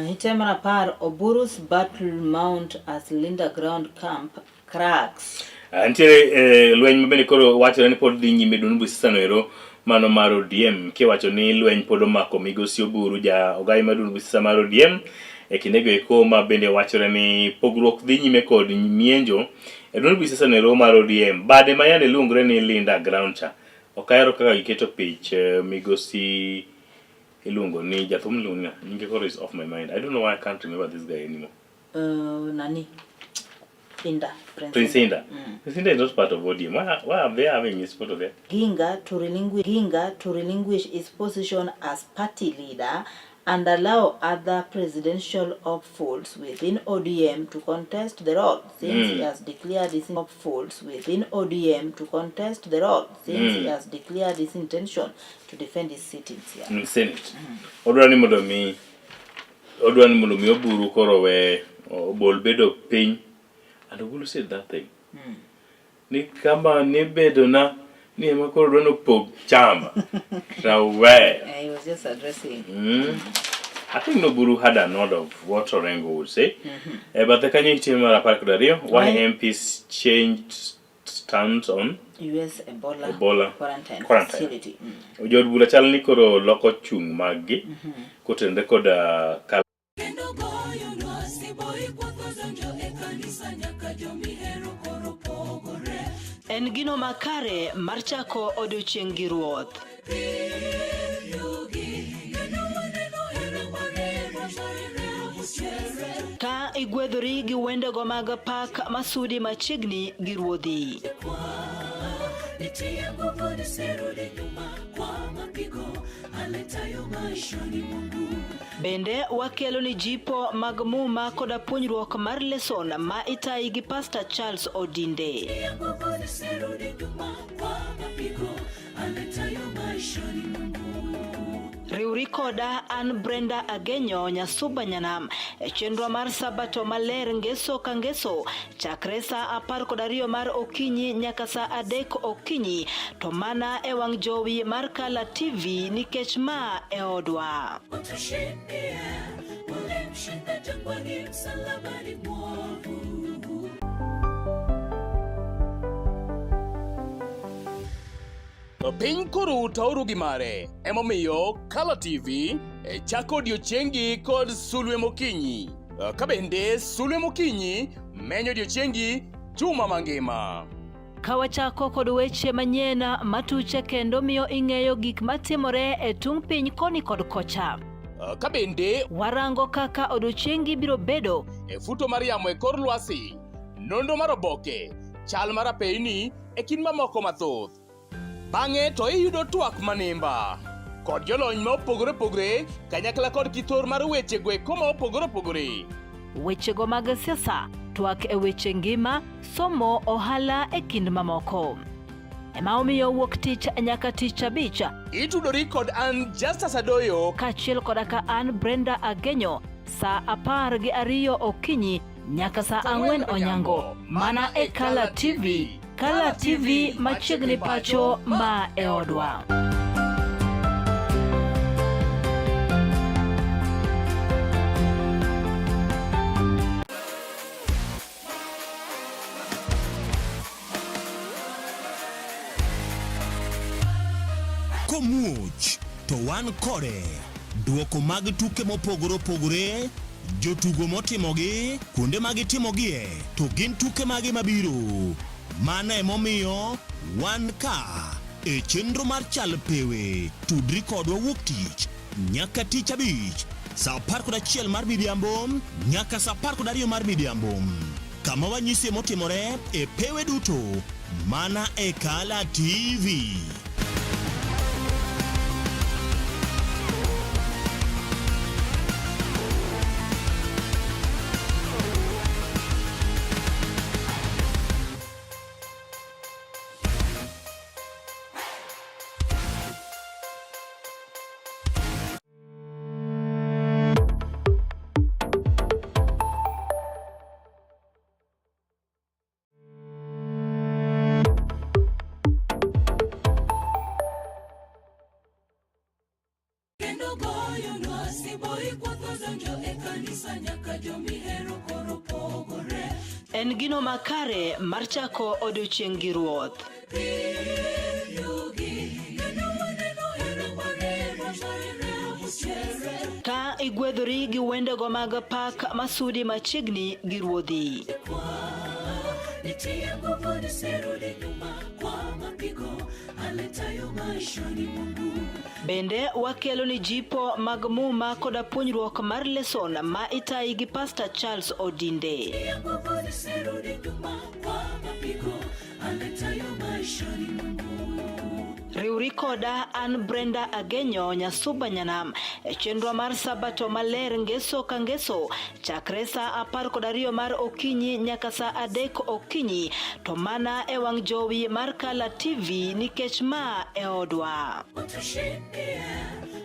Ite mar apar Oburu's battle mount as Linda Ground camp cracks. Nitiere lweny ma bende koro wachore ni pod dhi nyime duond Busisa no ero mano mar ODM kiwacho ni lweny pod omako migosi Oburu ja ogai mar duond Busisa mar ODM e kindego eko ma bende wachore ni pogruok dhi nyime kod mienjo e duond Busisa no ero mar ODM bade ma yande luongore ni Linda Ground cha ok ahero kaka giketo pich migosi iluongo ni jathum iluongo ni ng'a? Nyinge koro is off my mind. I don't know why I can't remember this guy anymore. Nani? Inda. Prince, Prince Inda. Prince Inda is not part of ODM. Why are they having his photo there? Ginga to relinquish his position as party leader and allow other presidential hopefuls within ODM to contest the role since he has declared his hopefuls within ODM to contest the role since he has declared his intention to defend his seat in Siaya. In Senate. Odwa ni mondo mi odwa ni mondo mi Oburu koro we obol bedo piny and Ogulu said that thing. Ni kama ni bedo na ni ema koro dwa nopog chama. Rawe. He was just addressing. I think Noburu had a nod of what Orengo would say. But the kanyo itim mar apar kod ariyo, why MPs changed stance on US Ebola, Ebola quarantine, quarantine. facility. Jood bura chal ni koro loko chung' maggi kotenore kod kal Kendo goyo lwasi boyi kwatho donjo e kanisa nyaka jomihero koro pogore. En gino makare mar chako odiochieng' gi Ruoth. Yugi kendo waneno hera mare mochwere mochiere. Ka igwedhori gi wendego mag pak masudi machiegni gi Ruodhi. Nitie nguvu nisirudi nyuma kwa mapigo aletayo maishani mwangu. Bende wakelo ni jipo mag muma koda puonjruok mar leson ma itayi gi Pastor Charles Odinde. Nitie nguvu nisirudi nyuma kwa mapigo aletayo maishani mwangu. Riwri koda an Brenda Agenyo Nyasuba Nyanam e chenro mar Sabato maler ngeso ka ngeso chakre saa apar kod ariyo mar okinyi nyaka saa adek okinyi to mana e wang' jowi mar Kala TV nikech ma e odwa. Utushindie, ulimshinda jangwani, msalabani mwovu. Piny koro taoru gi mare, emomiyo Kala TV e chako odiochiengi kod sulwe mokinyi. Ka bende sulwe mokinyi menyo odiochiengi juma mangima. Ka wachako kod weche manyien matuche kendo miyo ing'eyo gik matimore e tung' piny koni kod kocha. Ka bende warango kaka odiochiengi biro bedo e futo mar yamo e kor lwasi, nonro mar oboke, chal mar apeyni e kind mamoko mathoth. Bang'e to iyudo twak manimba kod jolony ma opogore opogore kanyakla kod kithor mar weche go eko ma opogore opogore. Wechego mag siasa, twak e weche ngima, somo, ohala e kind mamoko. Ema omiyo wuok tich nyaka tich abich. Itudori kod an Justus Adoyo kaachiel koda ka an Brenda Agenyo saa apar gi ariyo okinyi nyaka saa ang'wen onyango mana e Kala TV. Kala TV machiegni pacho ma e odwa. Komuoch to wan kode. Duoko mag tuke mopogore opogore, jotugo motimogi, kuonde ma gitimogie, to gin tuke mage mabiro. Mano emomiyo wan ka e chenro mar Chal Pewe. Tudri kodwa wuok tich nyaka tich abich saa 11 mar midhiambo nyaka saa 12 mar midhiambo kama wanyisie motimore e pewe duto mana e Kala TV. Kendo goyonwa siboi kwatho donjo e kanisa nyaka jomihero koro pogore. En gino makare mar chako odiochieng' gi Ruoth. Ka igwedhori gi wendego mag pak masudi machiegni gi Ruodhi. Nitie nguvu nisirudi nyuma kwa mapigo aletayo maishani mwangu. Bende wakelo ni jipo mag muma koda puonjruok mar leson ma itayi gi Pastor Charles Odinde. Nitie nguvu nisirudi nyuma kwa mapigo aletayo maishani mwangu. Riwri koda an Brenda Agenyo Nyasuba Nyanam e chenro mar Sabato maler ngeso ka ngeso chakre saa 12 mar okinyi nyaka saa 3 okinyi to mana e wang' jowi mar Kala TV nikech ma e odwa. Utushindie,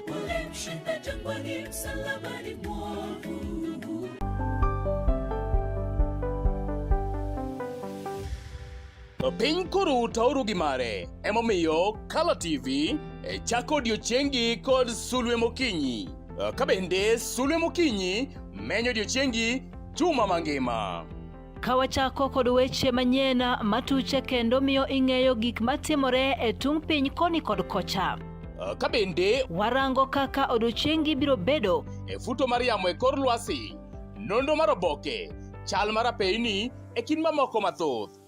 ulimshinda jangwani, msalabani mwovu. Piny koro utauru gi mare, emomiyo Kala TV e chako odiochiengi kod sulwe mokinyi. Ka bende sulwe mokinyi menyo odiochiengi juma mangima. Ka wachako kod weche manyien matuche kendo miyo ing'eyo gik matimore e tung' piny koni kod kocha. Ka bende warango kaka odiochiengi biro bedo e futo mar yamo e kor lwasi, nonro mar oboke, chal mar apeyni e kind mamoko mathoth.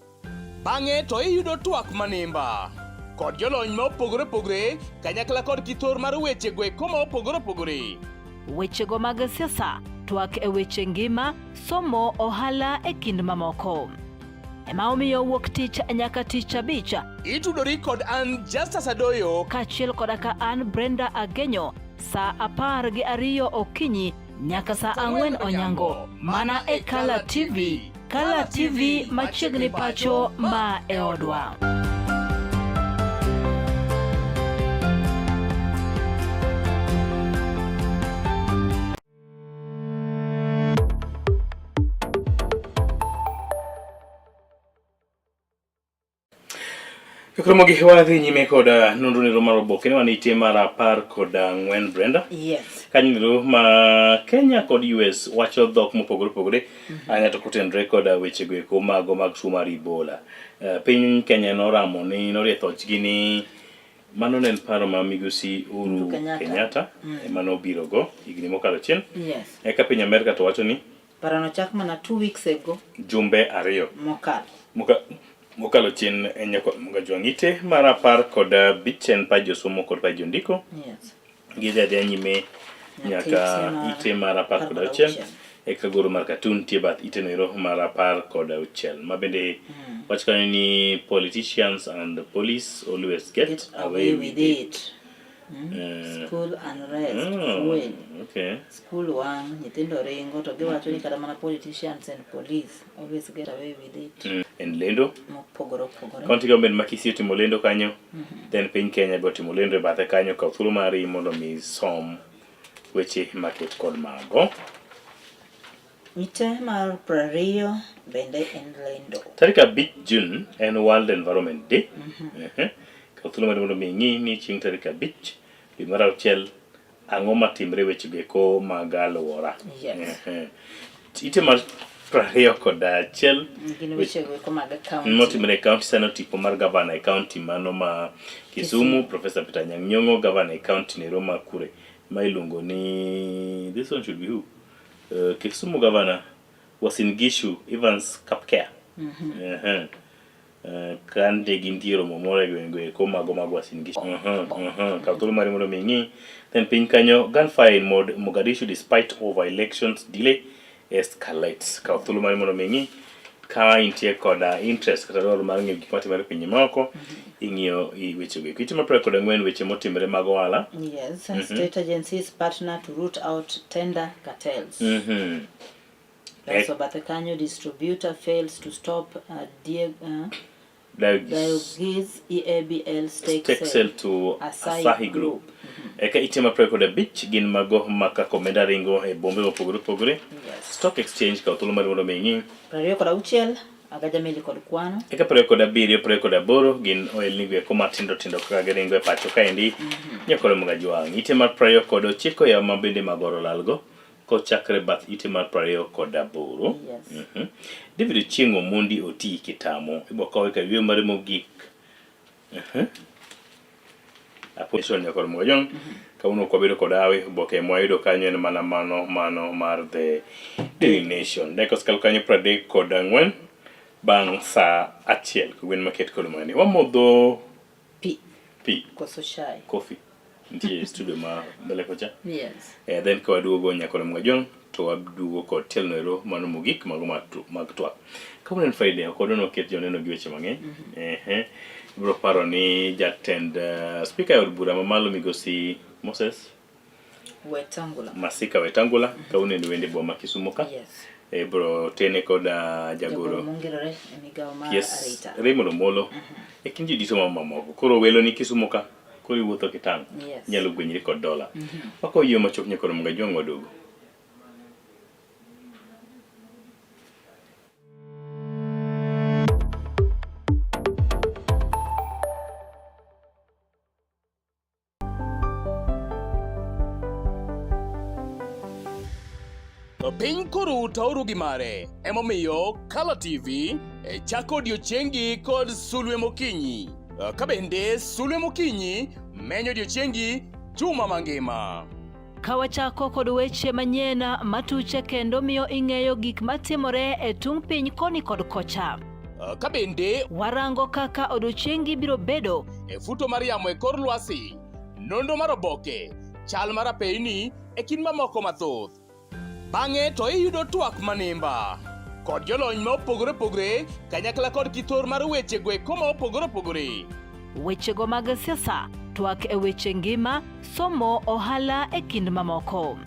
Bang'e to iyudo twak manimba kod jolony ma opogore opogore kanyakla kod kithor mar wechego eko ma opogore opogore. Wechego mag siasa, twak e weche ngima, somo, ohala e kind mamoko. Ema omiyo wuok tich nyaka tich abich. Itudori kod an Justus Adoyo kaachiel koda ka an Brenda Agenyo saa 12 okinyi nyaka saa 4 onyango mana e Kala TV. Kala TV machiegni pacho ma e odwa. Ramogi wadhi nyime kod eh, nonro nero mar oboke ne wan ite mar 14 Brenda. Yes. Kanyo nero ma Kenya kod US wacho dhok mopogore opogore mm -hmm. ahinya to kotenore kod eh, weche go eko mago mag tuo mar Ebola. Uh, piny Kenya noramo ni norie thochgi ni mano ne en paro ma migosi Uhuru Kenyatta, Kenyatta mm. ema nobirogo higni mokalo chien. Yes. Eka piny Amerka to wacho ni Parono chak mana 2 weeks ago. Jumbe ariyo. Mokalo. Mokalo chien e nyako Mgajwang'ite mar 15 en paj josomo kod paj jondiko. Yes. Gidhi adhiya nyime nyaka ite mar 16. Eka goro mar katun nitie bath ite noero mar 16 ma bende mm. wach kanyo ni politicians and police always get, get away with it. it. Mm. School unrest, fuel. Okay. School wang', nyithindo ringo to giwacho ni kata mana politicians and police always get away with it. En lendo. Mopogore opogore. County government ma Kisii otimo lendo kanyo. Then piny Kenya be otimo lendo e bathe kanyo kaw thuolo mari mondo mi som weche maket kod mago. Ite mar 20 bende en lendo. Tarik 5 Jun en World Environment Day. Kaw thuolo mari mondo mi ing'i ni chieng' tarik 5 dwe mar auchiel ang'o matimre wechego eko mag alwora. Yes. Ite mar 21 Gin wechego eko mag county. Motimre e county sano tipo mar gavana e county mano ma Kisumu, Professor Peter Anyang' Nyong'o, gavana e county nero ma kure ma iluongo ni this one should be who? Kisumu gavana Uasin Gishu Evans Kapkea. Kande gintie romo moro e gweng' go eko mago mag Uasin Gishu. Kaw thuolo mari mondo mi ing'i. Then piny kanyo gunfire in Mogadishu despite over elections delay escalates. Kaw thuolo mari mondo mi ing'i ka intie koda interest kata dwaro mar ng'eyo gik matimore e pinje maoko ing'iyo weche go. Ite mar 24 weche motimore mag ohala. Yes, state agencies partner to root out tender cartels. Loso bathe kanyo distributor fails to stop Diogis EABL stake, stake sale to Asahi, Asahi Group. Eka ite mar 25 gin mago ma kaka omenda ringo e bombe mopogore opogore. Yes. Stock exchange kaw thuolo mari mondo mi ing'i. 26 Agaja meli kod kwano. Eka 27, 28 gin ohelni go eko matindo tindo kaka giringo e pacho kaendi. Nyakoro Mgajwang'. Ite mar 29 yaw ma bende magoro lalgo kochakre bath ite mar 28. Yes. David Ochieng' Omondi oti kitamo. Ibo kawe ka yweyo mare mogik. Apo nyakoro Mgajwang'. Kawuono ok wabedo kod hawi, oboke mwayudo kanyo en mana mano mano mar The Daily Nation. Dakika osekalo kanyo 34 bang' saa 1 kogwen maket kod mani. Wamodho pi. Pi. Koso chai. Coffee. Nitie studio ma mbele kocha. Yes. Then ka waduogo nyakoro Mgajwang' to waduogo kod tielo ero mano mogik mago mag twak. Kawuono en Friday, ok wadwa ni waket joneno gi weche mang'eny. Ibiro paro ni jatend speaker e od bura mamalo migosi Moses Wetangula. Masika Wetangula kawuono en wende boma Kisumu ka. Yes. Ibiro tene kod jagoro mongirore e migawo mar PS Arita. Raymond Omolo e kind ji duto mamoko. Koro welo ni Kisumu ka, koro iwuotho kitang'. Yes. Inyalo gwenyri kod dola. Wakawo yie machop nyakoro Mgajwang' waduogo. Piny koro taoru gi mare, emomiyo Color TV e chako odiochiengi kod sulwe mokinyi. Ka bende sulwe mokinyi menyo odiochiengi juma mangima. Ka wachako kod weche manyien matuche kendo miyo ing'eyo gik matimore e tung' piny koni kod kocha. Ka bende warango kaka odiochiengi biro bedo e futo mar yamo e kor lwasi, nonro mar oboke, chal mar apeyni e kind mamoko mathoth. Bang'e to iyudo twak manimba kod jolony ma opogore opogore kanyakla kod kithor mar weche go eko ma opogore opogore. Wechego mag siasa, twak e weche ngima, somo, ohala e kind mamoko.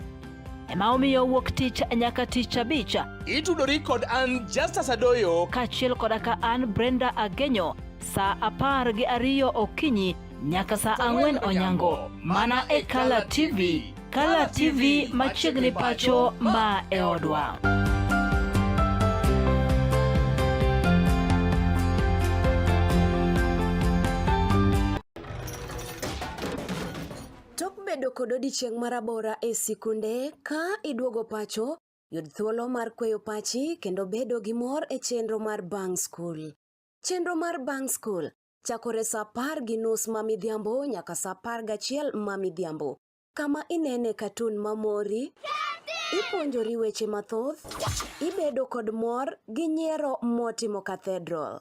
Ema omiyo wuok tich nyaka tich abich. Itudori kod an Justus Adoyo kaachiel koda ka an Brenda Agenyo saa 12 okinyi nyaka saa 4 onyango mana e Kala TV. Kala TV machiegni pacho ma e odwa. Tok bedo kod odiechieng' marabora e sikunde, ka iduogo pacho, yud thuolo mar kweyo pachi kendo bedo gi mor e chenro mar Bang' Skul. Chenro mar Bang' Skul chakore saa 10:30 ma midhiambo nyaka saa 11 ma midhiambo, kama inene katun mamori, ipuonjori weche mathoth, ibedo kod mor gi nyiero motimo cathedral.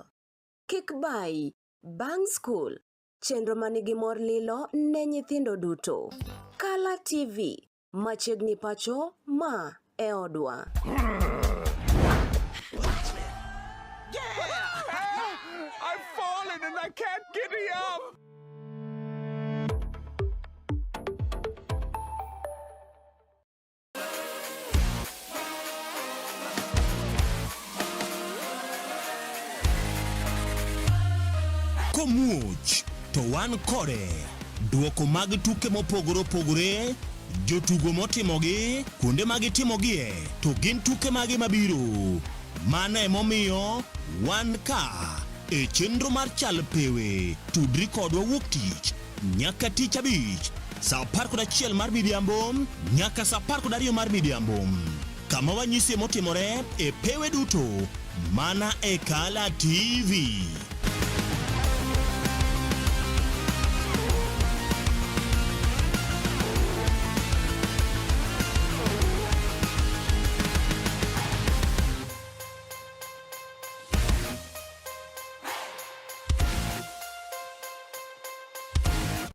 Kik bayi, Bang' Skul, chenro manigi mor lilo ne nyithindo duto. Kala TV, machiegni pacho ma e odwa. I've fallen and I can't get up. Komuoch to wan kode. Duoko mag tuke mopogore opogore, Jotugo motimogi, kuonde ma gitimogie, to gin tuke mage mabiro. Mano emomiyo wan ka e chenro mar Chal Pewe. Tudri kodwa wuok tich nyaka tich abich saa 11 mar midhiambo nyaka saa 12 mar midhiambo kama wanyisie motimore e pewe duto mana e Kala TV.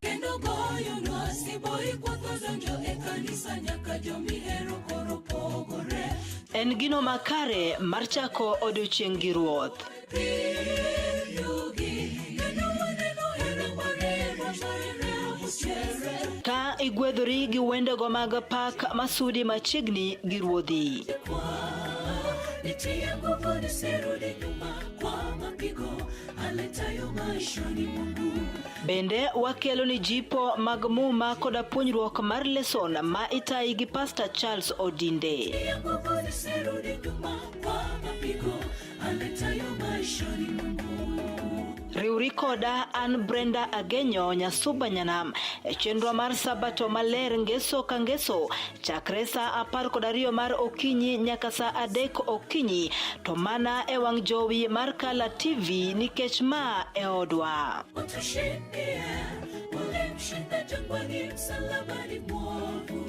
Kendo goyonwa siboi kwatho donjo e kanisa nyaka jomihero koro pogore. En gino makare mar chako odiochieng' gi Ruoth. Ka igwedhori gi wendego mag pak masudi machiegni gi Ruodhi. Nitie nguvu nisirudi nyuma kwa mapigo aletayo maishani mwangu. Bende wakelo ni jipo mag muma koda puonjruok mar leson ma itayi gi Pastor Charles Odinde. Nitie nguvu nisirudi nyuma kwa mapigo aletayo maishani mwangu. Riwri koda an Brenda Agenyo Nyasuba Nyanam e chenro mar Sabato maler ngeso ka ngeso chakre saa 12 mar okinyi nyaka saa 3 okinyi to mana e wang' jowi mar Kala TV nikech ma e odwa. Utushindie, ulimshinda jangwani msalabani mwovu.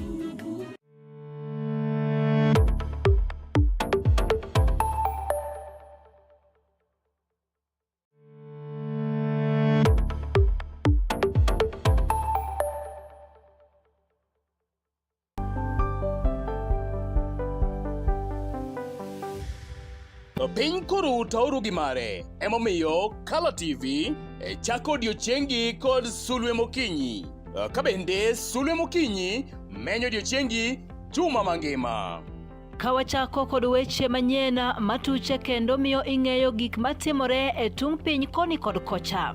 Piny koro utauru gi mare, emomiyo Kala TV e chako odiochiengi kod sulwe mokinyi. Ka bende sulwe mokinyi menyo odiochiengi juma mangima. Ka wachako kod weche manyien matuche kendo miyo ing'eyo gik matimore e tung' piny koni kod kocha.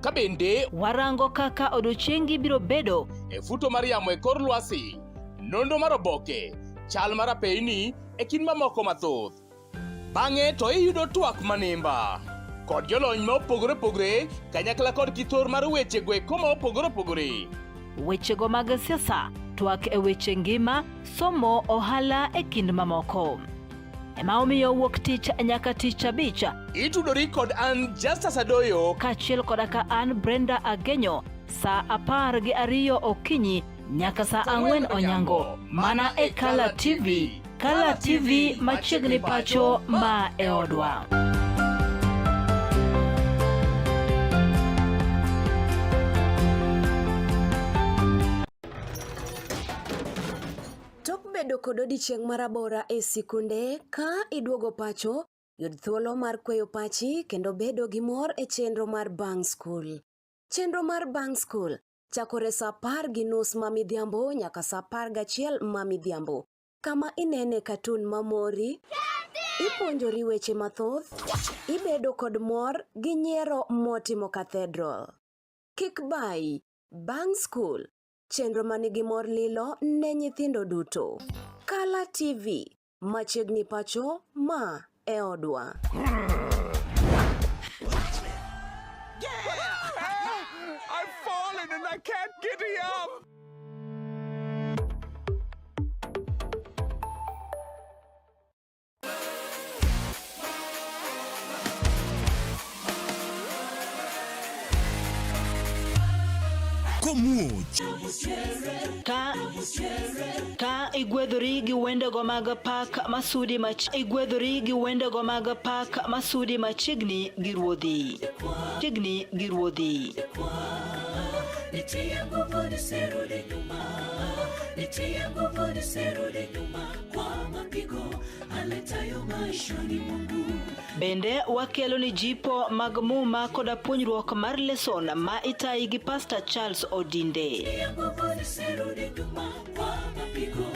Ka bende warango kaka odiochiengi biro bedo e futo mar yamo e kor lwasi, nonro mar oboke, chal mar apeyni e kind mamoko mathoth. Bang'e to iyudo twak manimba kod jolony ma opogore opogore kanyakla kod kithor mar weche go eko ma opogore opogore. Wechego mag siasa, twak e weche ngima, somo, ohala e kind mamoko. Ema omiyo wuok tich nyaka tich abich. Itudori kod an Justus Adoyo kaachiel koda ka an Brenda Agenyo saa 12 okinyi nyaka saa 4 onyango mana e Kala TV. Kala TV machiegni pacho ma e odwa. Tok bedo kod odiechieng' marabora e sikunde, ka iduogo pacho, yud thuolo mar kweyo pachi kendo bedo gi mor e chenro mar Bang' Skul. Chenro mar Bang' Skul chakore saa 10:30 ma midhiambo nyaka saa 11 ma midhiambo, kama inene katun mamori, ipuonjori weche mathoth, ibedo kod mor gi nyiero motimo cathedral. Kik bayi, Bang' Skul, chenro manigi mor lilo ne nyithindo duto. Kala TV, machiegni pacho ma e odwa. I've fallen and I can't get up. Komuoch. Ka igwedhori gi wendego mag pak masudi mach igwedhori gi wendego mag pak masudi machiegni gi Ruodhi. Chiegni gi Ruodhi. Nitie nguvu nisirudi nyuma, nitie nguvu nisirudi nyuma kwa mapigo aletayo maishani mwangu. Bende wakelo ni jipo mag muma koda puonjruok mar leson ma itayi gi Pastor Charles Odinde. Nitie nguvu nisirudi nyuma kwa mapigo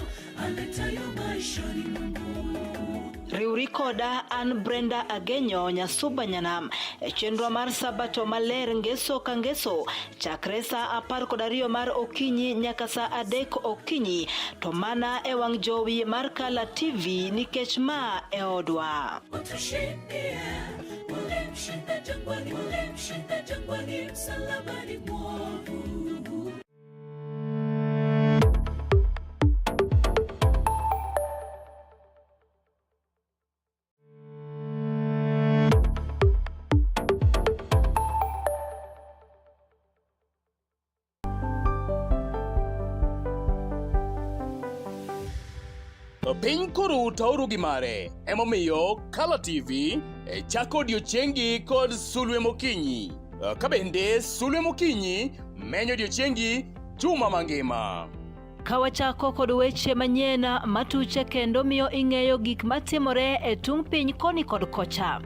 aletayo maishani mwangu. Riwri koda an Brenda Agenyo Nyasuba Nyanam e chenro mar Sabato Maler ngeso ka ngeso chakre saa 12 mar okinyi nyaka saa 3 okinyi to mana e wang' jowi mar Kala TV nikech ma e odwa. Utushindie, ulimshinda jangwani, ulimshinda jangwani, msalabani mwovu. Piny koro tauru gi mare, emomiyo Kala TV e chako odiechiengi kod sulwe mokinyi. Ka bende sulwe mokinyi menyo odiechiengi juma mangima. Ka wachako kod weche manyien matuche kendo miyo ing'eyo gik matimore e tung' piny koni kod kocha.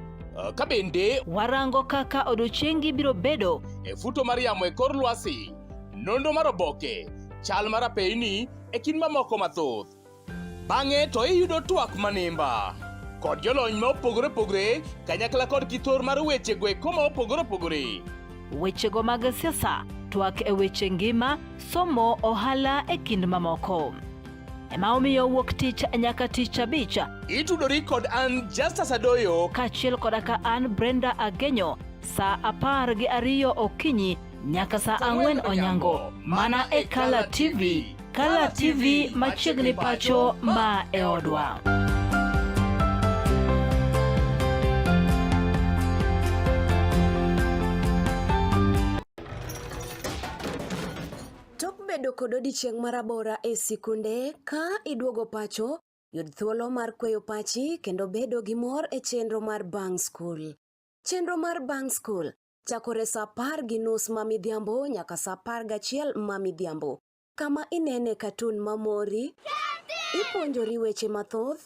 Ka bende warango kaka odiechiengi biro bedo e futo mar yamo e kor lwasi, nonro mar oboke, chal mar apeyni e kind mamoko mathoth. Bang'e to iyudo twak manimba kod jolony ma opogore opogore kanyakla kod kithor mar wechego eko ma opogore opogore. Wechego mag siasa, twak e weche ngima, somo, ohala e kind mamoko. Ema omiyo wuok tich nyaka tich abich. Itudori kod an Justus Adoyo kaachiel koda ka an Brenda Agenyo saa 12 okinyi nyaka saa 4 onyango mana e Kala TV. Kala TV machiegni pacho ma e odwa. Tok bedo kod odiechieng' marabora e sikunde, ka iduogo pacho, yud thuolo mar kweyo pachi kendo bedo gi mor e chenro mar Bang' Skul. Chenro mar Bang' Skul chakore saa 10:30 ma midhiambo nyaka saa 11 ma midhiambo, kama inene katun mamori, ipuonjori weche mathoth,